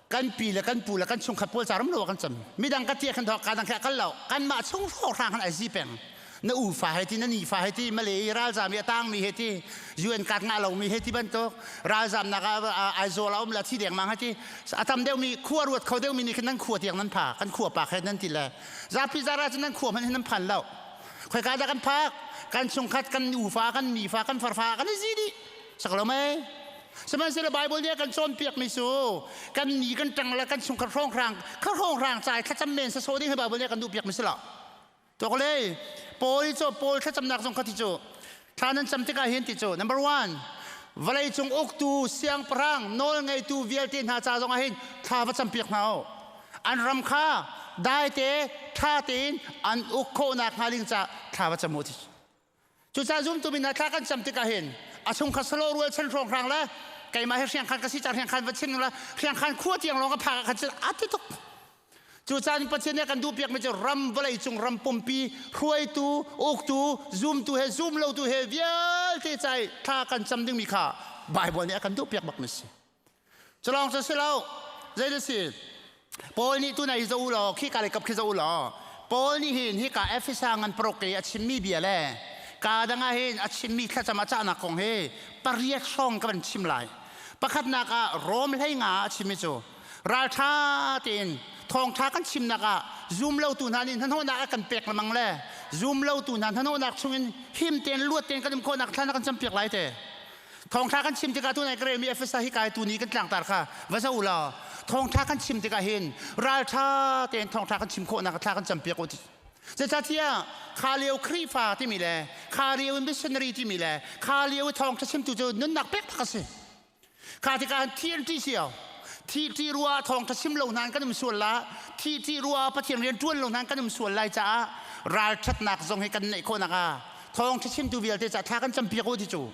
kan pi le kan pu le kan chungkhat pawl ca ram lo kan cam. Midang ka tia khan thok ka dang kha kal lo. Kanmah chung hrawkhrang khan ai zi peng. Na u fa he ti na ni fa he ti Malay ralzam i a tang mi he ti UN card ngah lo mi he ti bantuk ralzam nak ah Aizawl a um la thi deng mang he ti a tam deuh mi khua ruat kho deuh mi nih khin nan khua tiang nan pha kan khua pa khe nan ti le zapi zara cu nan khua hmanh hin nan phan lo khoi ka dah kan phak kan chungkhat kan u fa kan ni fa kan farfa kan i zi dih sak lo mei Sihmanhsehlaw Bible nih a kan cawnpiakmi cu kan ni kan ṭang le kan chungkhat hrawnghrang kha hrawnghrang ca i thlacam men sasawh ding hi Bible nih a kan duhpiakmi si lo. Tawkle Paul cu Paul thlacamnak zong kha ti cu thla nan cam tikah hin ti cu number one vawlei cung uktu siangpahrang nawl ngeitu vialte hna ca zongah hin thla va campiak hna u. An ram kha dai te ṭha tein an uk khawhnak hnga ding ca thla va cam u ti. Cucaah zumtu mi hna thla kan cam tikah hin a chungkhat salo rual chan hrawnghrang le keimah hi hriangkhan ka si ca hriangkhan va chim la hriangkhan khua tiang lawng ka phak ah khan cun a ti tuk. Cucaah Pathian nih a kan duhpiak mi cu ram vawlei cung ram pumpi hruaitu, uktu, zumtu he zum lotu he vialte ca i thla kan cam dingmi kha Bible nih a kan duhpiak bak mi si. Culawng cu si lo. Zei na si? Paul nih tunai hi zoh u law khika lei kap khi zoh u law Paul nih hin hika Efesa ngan paruk i a chimmi bia le ka dang ah hin a chimmi thlacam a cahnak kong hi pariat hrawng ka van chim lai. Pakhatnak ah Rom 15 ah a chimmi cu ralṭha tein thawngṭha kan chimnak ah zum lotu hna nih hnahnawhnak a kan pek lengmang le zum lotu hna hnahnawhnak chungin him tein luat tein kan um khawhnak thlan a kan campiak lai te. Thawngṭha kan chim tikah tunai ka relmi Efesa hi kai tu ni kan tlangtar kha va zoh u law thawngṭha kan chim tikah hin ralṭha tein thawngṭha kan chim khawhnak thla kan campiak u ti. Zeicahtiah kha lio Khrihfa timi le kha lio missionary timi le kha lio thawngṭha chimtu cu nunnak pek tak a si. Kha tikah thi an ṭih cio. Thi ṭih rua thawngṭha chim lo hna kan um sual la, thi ṭih rua Pathian rian ṭuan lo hna kan um sual lai caah ralṭhatnak zong hi kan neih khawhnak ah thawngṭha chimtu vialte caah thla kan campiak u ti cu.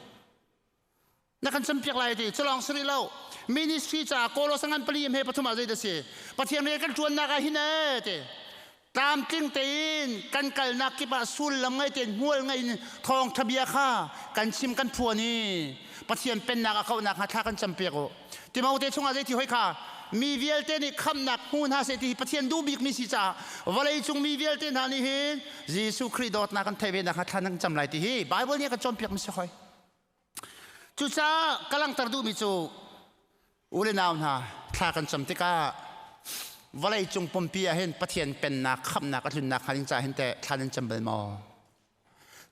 Na kan campiak lai ti culawng si rih lo ministry caah Kolosa ngan pali he pathum ah zei si Pathian rian kan ṭuannak ah hin e ti tlamtling tein kan kalnak kip ah sullam ngei tein hmual ngei in thawngṭha bia kha kan chim kan phuan i Pathian pennak a kauhnak hnga thla kan campiak u Timote chungah zei ti hoi kha mi vialte nih khamnak hmu hna seh ti hi Pathian duh bikmi si caah vawleicung mi vialte hna nih hin Jesuh Khrih dawtnak kan theih ve nakhnga thla nan cam lai ti hi Bible nih a kan cawnpiak mi si hoi Cucaah ka langhter duhmi cu u le nau hna thla kan cam tikah vawlei cung pumpi ah hin Pathian pennak khamhnak a tlunnak hnga ding caah hin teh thla nan cam bal maw?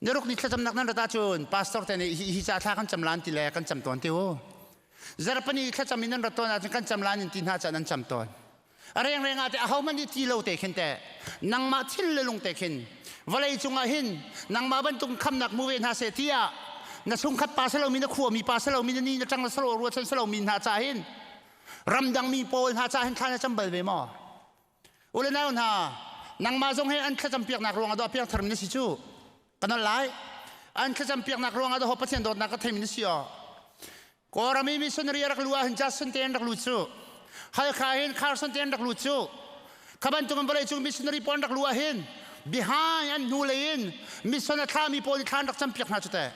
Niruk ni thlacamnak nan rat ahcun pastor te nih hi, hi ca thla kan cam lan ti le kan cam tawn ti u. Zarhpini thlacam in nan rat tawn ahcun kan cam lan in ti hna ca nan cam tawn. A rengreng ah teh ahohmanh nih ti lo te khin teh nangmah thil le lung te khin vawlei cungah hin nangmah bantuk khamnak mu ve hna seh tiah na chungkhat pa salomi na khuami pa salomi na ni na ṭang na salo ruachan salomi hna ca hin ramdang mi pawl hna ca hin thla na cam bal ve maw u le nau hna nangmah zong he an thlacam piaknak ruangah dawh piang tharmi na si cu kan lai an thlacam piaknak ruangah dawh Pathian dawtnak ka theimi na si aw Kawlram i missionary a rak lu ahhin Jackson te an rak lut cu. Halkha hin Carson te an rak lut cu. Kha bantuk in vawleicung missionary pawl an rak lu ahhin behind an hnu lei in mission a thlami pawl nih thla an rak campiak hna cu teh.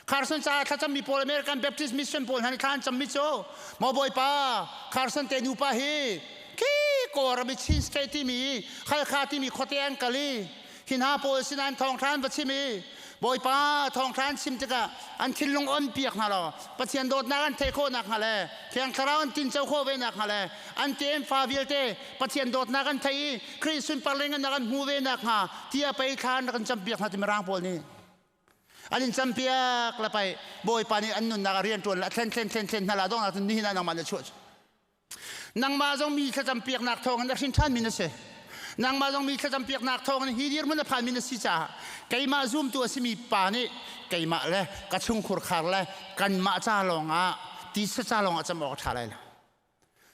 Carson caah thlacammi pawl American Baptist Mission pawl hna nih thla an cammi cu maw Bawipa Carson te nupa hi khi Kawlram i Chin State timi Halkha timi khuate an kal i hi hna pawl sinah an thawngṭha an va chim i Bawipa thawngṭha an chim tikah an thinlung on piak hna law Pathian dawtnak an theih khawh nakhnga le Thiang Thlarau an tinco khawh ve nakhnga le an tefa vialte Pathian dawtnak an theih i Khrih sunparling an an hmu ve nakhnga tiah pei thla an rak in campiak hna ti Mirang pawl nih an in campiak le pei Bawipa nih an nunnak a rian ṭuan le a thlen thlen thlen thlen hna la donghnak cun nihin ah nangmah na chuah Nangmah zong mi thlacam piaknak thawngin a hrin ṭhanmi na si. Nangmah zong mi thlacam piaknak thawngin hi dirhmun a phanmi na si caah keimah zumtu a simi pa nih keimah le ka chungkhur khar le kanmah ca lawngah tisa ca lawngah cam awk a ṭha lai lo.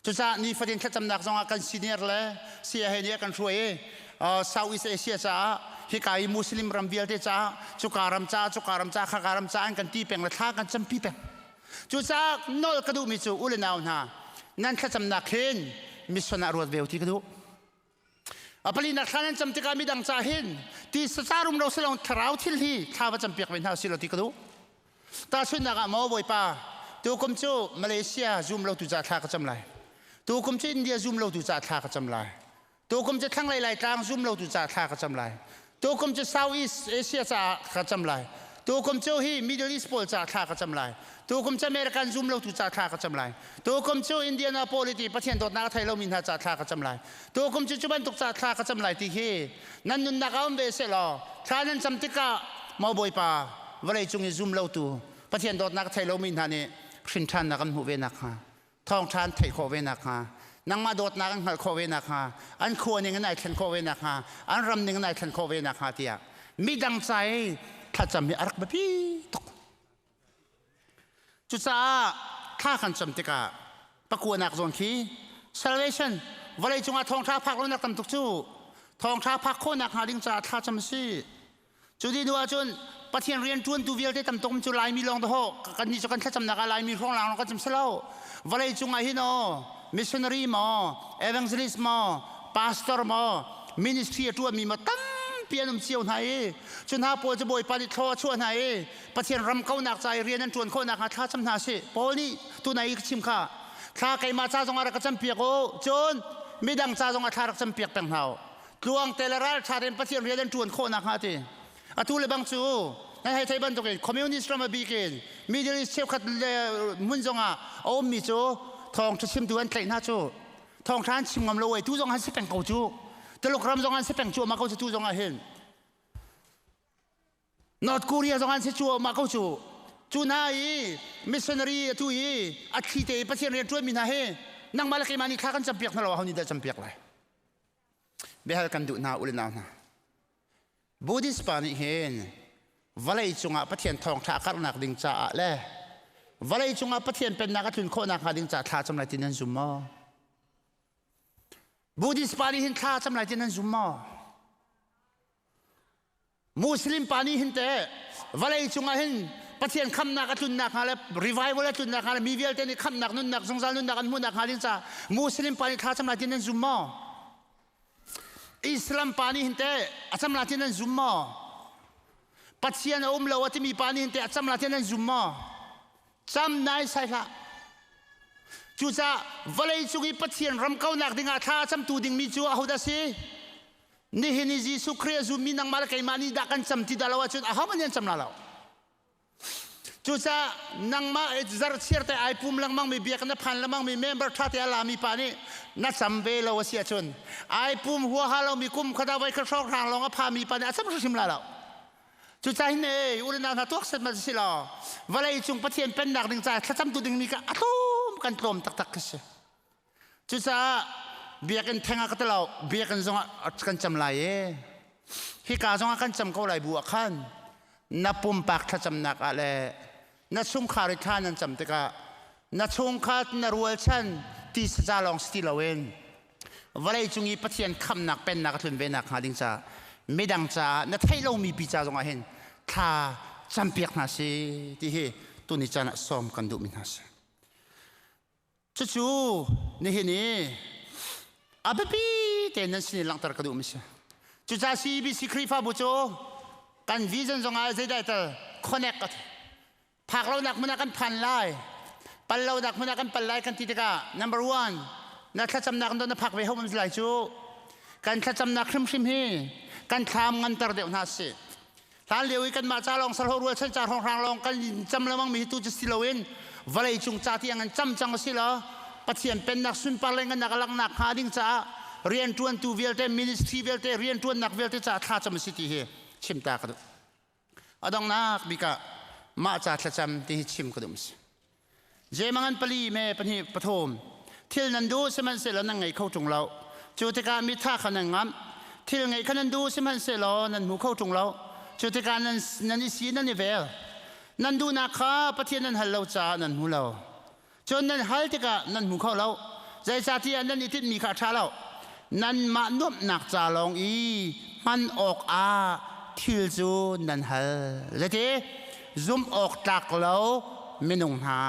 Cucaah nifatin thlacamnak zongah kan senior le saya he nih a kan hruai i Southeast Asia caah hika i Muslim ram vialte caah cuka ram caah cuka ram caah khaka ram caah an kan ti peng le thla kan campi peng. Cucaah nawl ka duhmi cu u le nau hna nan thlacamnak hin mission ah ruat ve ti ka duh. A palinak thla nan cam tikah midang ca hin ti saca rum lo silong thlarau thil hi thla va campiak ve hna silo ti ka duh. Tahchunhnak ah maw Bawipa tukum cu Malaysia zum lo tu ca thla ka cam lai. Tukum cu India zum lo tu ca thla ka cam lai. Tukum cu thlanglei Laitlang zum lotu ca thla ka cam lai. Tukum cu Southeast Asia caah ka cam lai. Tukum cu hi Middle East pawl ca thla ka cam lai. Tukum cu American zum lotu ca thla ka cam lai. Tukum cu Indianapolis i Pathian dawtnak a thei lomi hna ca thla ka cam lai. Tukum cu cu bantuk ca thla ka cam lai ti hi nan nunnak ah um ve sehlaw thla nan cam tikah maw Bawipa vawlei cung i zum lotu Pathian dawtnak a thei lomi hna nih hrin ṭhannak an hmuh ve nakhnga thawngṭha an theih khawh ve nakhnga nangmah dawtnak an hngalh khawh ve nakhnga an khua ning in ai thlen khawh ve nakhnga an ram ning in ai thlen khawh ve nakhnga tiah midang ca i thlacam hi a rak biapi tuk. Cucaah thla kan cam tikah pakuanak zawn khi salvation vawlei cungah thawngṭha phak lonak tam tuk cu thawngṭha phak khawhnak hnga ding caah thla cam a si. Cu ti hnu ahcun Pathian rian ṭuantu vialte tam tuk cu Laimi lawng dahawh kannih cu kan thlacamnak ah Laimi hrawng lawng kan cam si lo. Vawlei cungah hin aw missionary maw, evangelist maw, pastor maw, ministry a ṭuanmi maw tampi an um cio hna i cu hna pawl cu Bawipa nih thlaw a chuah hna i Pathian ram kaunak ca i rian an ṭuan khawh nakhnga thla cam hna sih. Paul nih tunai i ka chim kha thla keimah ca zongah rak ka campiak u cun midang ca zongah thla rak campiak peng hna u. Tluang te le ralṭha tein Pathian rian an ṭuan khawh nakhnga ti. Atu le bang cu nan hei thei bantukin communist ram a bik in Middle East cheukhat le hmun zongah a ummi cu thawngṭha chimtu an tlaih hna cu thawngṭha an chim ngam lo ei tu zong an si peng ko cu Tuluk ram zong an si peng cuahmah ko cu tu zong ah hin North Korea zong an si cuahmah ko cu. Cu hna i missionary atu i a thli te i Pathian rian ṭuanmi hna hi nangmah le keimah nih thla kan campiak hna lo aho nih dah campiak lai? Biahal kan duh hna u le nau hna. Buddhist pa nih hin vawlei cungah Pathian thawngṭha a karhnak ding caah le vawlei cungah Pathian pennak a tlun khawh nakhnga ding caah thla cam lai ti nan zum maw? Buddhist pa nih hin thla cam lai ti nan zum maw? Muslim pa nih hin teh vawlei cungah hin Pathian khamnak a tlunnak hnga le revival a tlunnak hnga le mi vialte nih khamnak nunnak zungzal nunnak an hmuhnak hnga ding caah Muslim pa nih thla cam lai ti nan zum maw? Islam pa nih hin teh a cam lai ti nan zum maw? Pathian a um lo a timi pa nih hin teh a cam lai ti nan zum maw? Cam nai sai hlah. Cucaah vawlei cung i Pathian ram kaunak dingah thla a camtu dingmi cu ahodah si? Nihin i Jesuh Khrih a zummi nangmah le keimah nih dah kan cam ti dah lo ahcun ahohmanh nih an cam la lo. Cucaah nangmah zarhchiar te ai pum lengmang mi biakinn a phan lengmang mi member ṭha te a lami pa nih na cam ve lo a si ahcun ai pum huaha lomi kum khat ah voi khat hrawnghrang lawng a phami pa nih a cam hrimhrim la lo. Cucaah hin ei u le nau hna tuak set ma si law vawlei cung Pathian pennak ding caah thlacamtu dingmi ka a tlawm kan tlawm taktak ka si. Cucaah biakinn theng ah ka ti lo, biakinn zongah kan cam lai i hika zongah kan cam ko lai bu ah khan na pumpak thlacamnak ah le na chungkhar i thla nan cam tikah na chungkhat na rualchan ti saza lawng si ti loin vawlei cung i Pathian khamnak pennak a tlun ve nak hnga ding caah midang caah na theih lomi pi ca zongah hin thla campiak hna si ti hi tuni caan ah sawm kan duhmi hna si. Cucu nihin i a biapi tein nan sin i langhter ka duhmi si. Cucaah CBC Khrihfabu cu kan vision zongah zeidah tel connect a ti. Phak lonak hmun ah kan phan lai. Pal lonak hmun ah kan pal lai kan ti tikah number one na thlacamnak in na phak ve hom lai cu. Kan thlacamnak hrimhrim hi kan thlam nganter deuh hna si. Hlan lio i kanmah ca lawng sarho rual chan ca hrawnghrang lawng kan cam lengmang mi hi tu cu si loin vawlei cung ca tiang an cam cang a si lo. Pathian pennak sunpar le ngannak a langhnak hnga ding caah rianṭuantu vialte ministry vialte rianṭuannak vialte caah thla cam a si ti hi chim ta ka duh. A donghnak bik ah mah ca thlacam ti hi chim ka duh si. Jemangan pali me pahnih pathum thil nan duh sihmanhsehlaw nan ngei kho ṭung lo. Cu tikah mitha kha nan ngamh. Thil ngeih kha nan duh sihmanhsehlaw nan hmu kho ṭung lo. Cu tikah nan, nan i si nan i vel. Nan duhnak kha Pathian nan hal lo caah nan hmu lo. Cun nan hal tikah nan hmu kho lo. Zeicahtiah nan i tinhmi kha a ṭha lo. Nanmah nuamhnak ca lawng i hman awkah thil cu nan hal. Zeiti? Zumh awk tlak lo minung hna.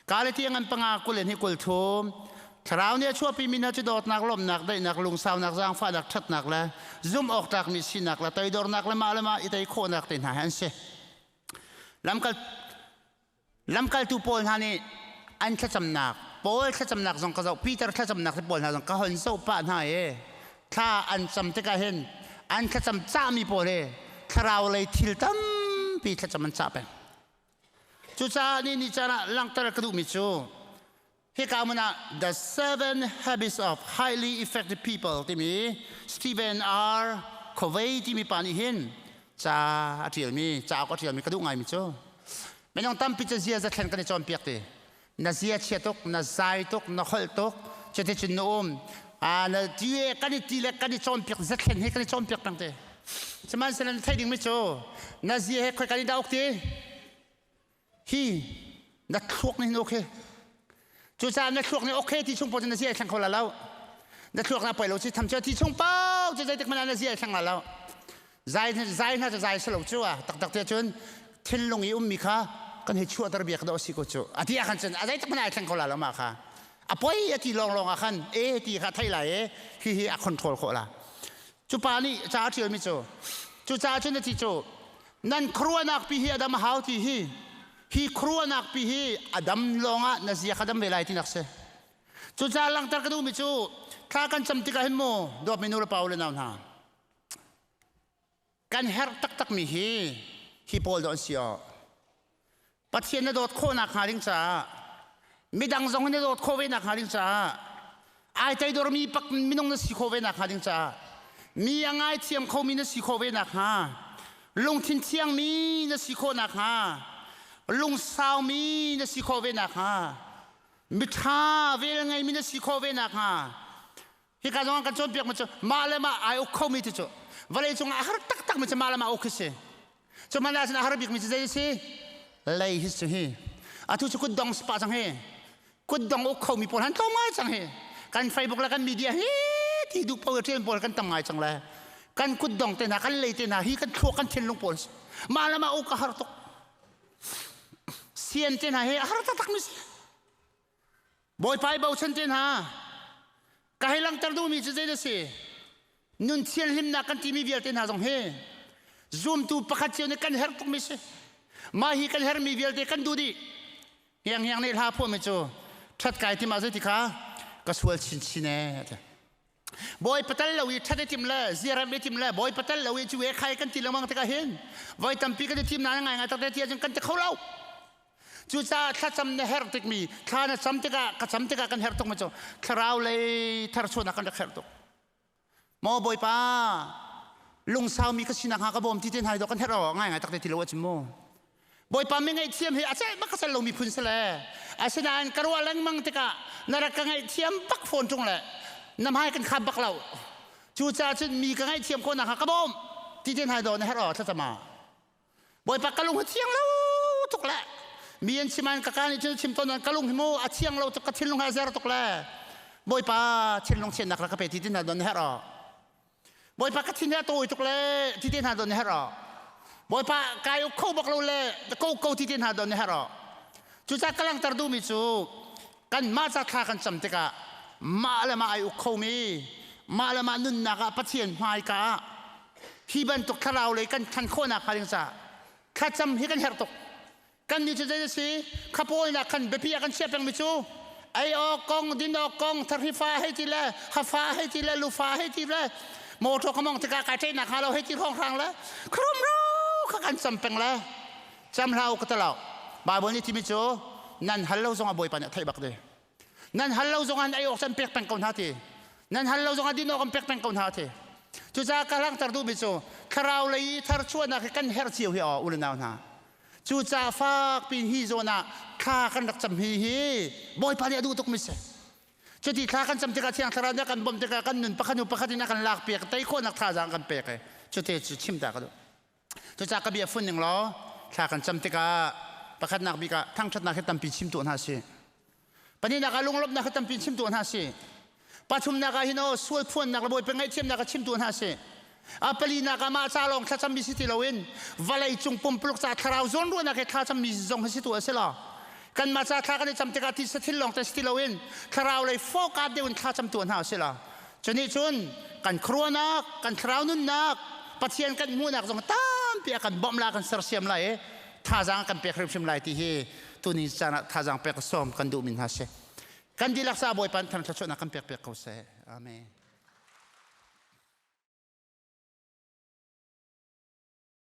Galati ngan panga 20 hi 30. Thlarau nih a chuahpimi hna cu dawtnak, lawmhnak, daihnak, lungsaunak, zaangfahnak, ṭhatnak le zumh awk tlakmi sinak le toidornak le mah le mah i tei khawhnak te hna hi an si. Lamkal Lamkaltu pawl hna nih an thlacamnak, Paul thlacamnak zong ka zoh, Peter thlacamnak te pawl hna zong ka hon zoh pah hna i thla an cam tikah hin an thlacam cahmi pawl hi thlarau lei thil tampi thlacam an cah peng. Cucaah ni ni caan ah langhter ka duhmi cu hika hmun ah The Seven Habits of Highly Effective People timi Stephen R. Covey timi pa nih hin ca a ṭialmi cauk a ṭialmi ka duh ngaimi cu minung tampi cu ziaza thlen kan i cawnpiak ti na zia chia tuk na zai tuk na holh tuk cuticun na um na ti kan i ti le kan i cawnpiak zathlen hi kan i cawnpiak peng te sihmanhsehlaw na theih dingmi cu na zia he khoi kan i dah uk ti Hi na thluak nih hin okay. Cucaah na thluak nih okay ti chung paoh cu na zia ai thleng kho la lo. Na thluak na poi lo ci tham cu ti chung paoh cu zeitik hmanh ah na zia ai thleng la lo. Zai zai hna cu zai si lo cu a taktak te cun thinlung i ummi kha kan hei chuahter bia ka dawh si ko cu. A ti ah khan cun a zeitik hmanh ah ai thleng kho la lo ma kha. A poi a ti lawnglawng ah khan e ti kha thei lai e hi hi a control khawh la. Cu pa nih ca a ṭialmi cu cu ca cun a ti cu nan khuaruahnak pi hi a dam a hau ti hi hi khuaruahnak pi hi a dam lawngah na zia kha dam ve lai tinak si. Cucaah langhter ka duhmi cu thla kan cam tikah hin mu dawtmi nu le pa u le nau hna kan herh taktakmi hi hi pawl dawh an si awh. Pathian na dawt khawhnak hnga ding caah midang zong na dawt khawh ve nak hnga ding caah ai teidormi pak minung na si khawh ve nak hnga ding caah mi a ngaithiam khomi na si khawh ve nak hnga lungthin thiangmi na si khawh nak hnga lungsaumi na si khawh ve nak hnga miṭha vel ngeimi na si khawh ve nak hnga Hika zong kan cawnpiak mi cu mah le mah ai uk khomi ti cu vawlei cung ah a har taktak mi cu mah le mah uk hi si. Cu man ah cun a har bik mi cu zei a si? Lei hi cu hi. Atu cu kutdong si pah cang hi. Kutdong uk khomi pawl han tlawm ngai cang hi. Kan Facebook le kan media hi ti duh paoh ṭian pawl kan tam ngai cang le. Kan kutdong te hna kan lei te hna hi kan thluak kan thinlung pawl mah le mah uk a har tuk. Sian te hna hi a har taktak mi si. Bawipa i bochan te hna ka hei langhter duhmi cu zei a si nun thianhlimnak kan timi vialte hna zong hi zumtu pakhat cio nih kan herh tukmi si mah hi kan herhmi vialte kan duh dih hiang hiang nih hla phuahmi cu ṭhat kai tim ah zeiti kha ka sual chinchin ee Bawi patal lo i ṭhat i tim le ziaram i tim le bawi patal lo i cu e khai kan ti lengmang tikah hin voi tampi kan i thim na ngai ngai tak te ti ahcun kan ti kho lo. Cucaah thlacam na herh tikmi thla na cam tikah ka cam tikah kan herh tukmi cu thlarau lei tharchuahnak kan rak herh tuk. Maw Bawipa lungsaumi ka sinak hnga ka bawm ti te hna hi dawh kan herh awk ngai ngai tak te ti lo ahcun mu. Bawipa mi ngaihthiam hi a celh bak ka cel lomi phun si le asinain ka ruah lengmang tikah na rak ka ngaihthiam bak fawn ṭung le na hmai kan khap bak lo cucaah cun mi ka ngaihthiam khawhnak kha ka bawm ti te hna daw na herh aw thlacam ah Bawipa ka lung hi thiang lo tuk le mi an chim an ka ka nih cun chim tawn ka lung hi mu a thiang lo tuk ka thinlung hi a zer tuk le Bawipa thinlung thiannak rak ka pe ti te hna daw na herh aw Bawipa ka thin hi a tawi tuk le ti te hna don na herh awh. Bawipa kai uk kho bak lo le ko ko ti te hna don na herh awh. Cucaah ka langhter duhmi cu kanmah ca thla kan cam tikah mah le mah ai uk khomi mah le mah nunnak ah Pathian hmaika ah hi bantuk thlarau lei kan than khawhnak hnga ding caah thlacam hi kan herh tuk. Kan nih cu zei a si? Khapawinak khan biapi ah kan chiah pengmi cu ei awk kong, din awk kong, thahrifa hei ti le hafa hei ti le lufa hei ti le motor ka mong tikah kai ṭehnak hnga lo hei ti hrawnghrang le khurum ro kha kan cam peng le cam hlah u ka ti lo. Bible nih timi cu nan hal lo zongah Bawipa nih a theih bak ti. Nan hal lo zongah ei awk can pek peng ko hna ti. Nan hal lo zongah din awk an pek peng ko hna ti. Cucaah ka langhter duhmi cu thlarau lei i tharchuahnak hi kan herh cio hi aw u le nau hna. Cucaah fak pin hi zawn ah thla kan rak cam hi hi Bawipa nih a duh tukmi si. Cuti thla kan cam tikah Thiang Thlarau nih a kan bawmh tikah kan nun pakhat hnu pakhat in a kan lakpiak tei khawhnak thazaang kan pek i cuti cu chim ta ka duh. Cucaah ka bia fun ning law thla kan cam tikah pakhatnak bik ah thangṭhatnak hi tampi chim tuah hna sih. Pahnihnak ah lunglawmhnak hi tampi chim tuah hna sih. Pathumnak ah hin aw sual phuannak le Bawipa ngaihthiamnak ah chim tuah hna sih. A palinak ah mah ca lawng thlacammi si ti loin vawlei cung pumpuluk ca thlarau zawnruahnak he thlacammi zong hi si tu a si lo. Kanmah ca thla kan i cam tikah tisa thil lawng te si ti loin thlarau lei focus deuh in thlacam tuah hna a si lo. Cunih cun kan khuaruahnak, kan thlarau nunnak, Pathian kan hmuhnak zong tampi a kan bawmh la kan sersiam lai i thazaang kan pek hrimhrim lai ti hi tuni caan ah thazaang pek sawm kan duhmi hna si. Kan dihlak sa Bawipa thang thluachuahnak kan pek piak ko seh. Amen.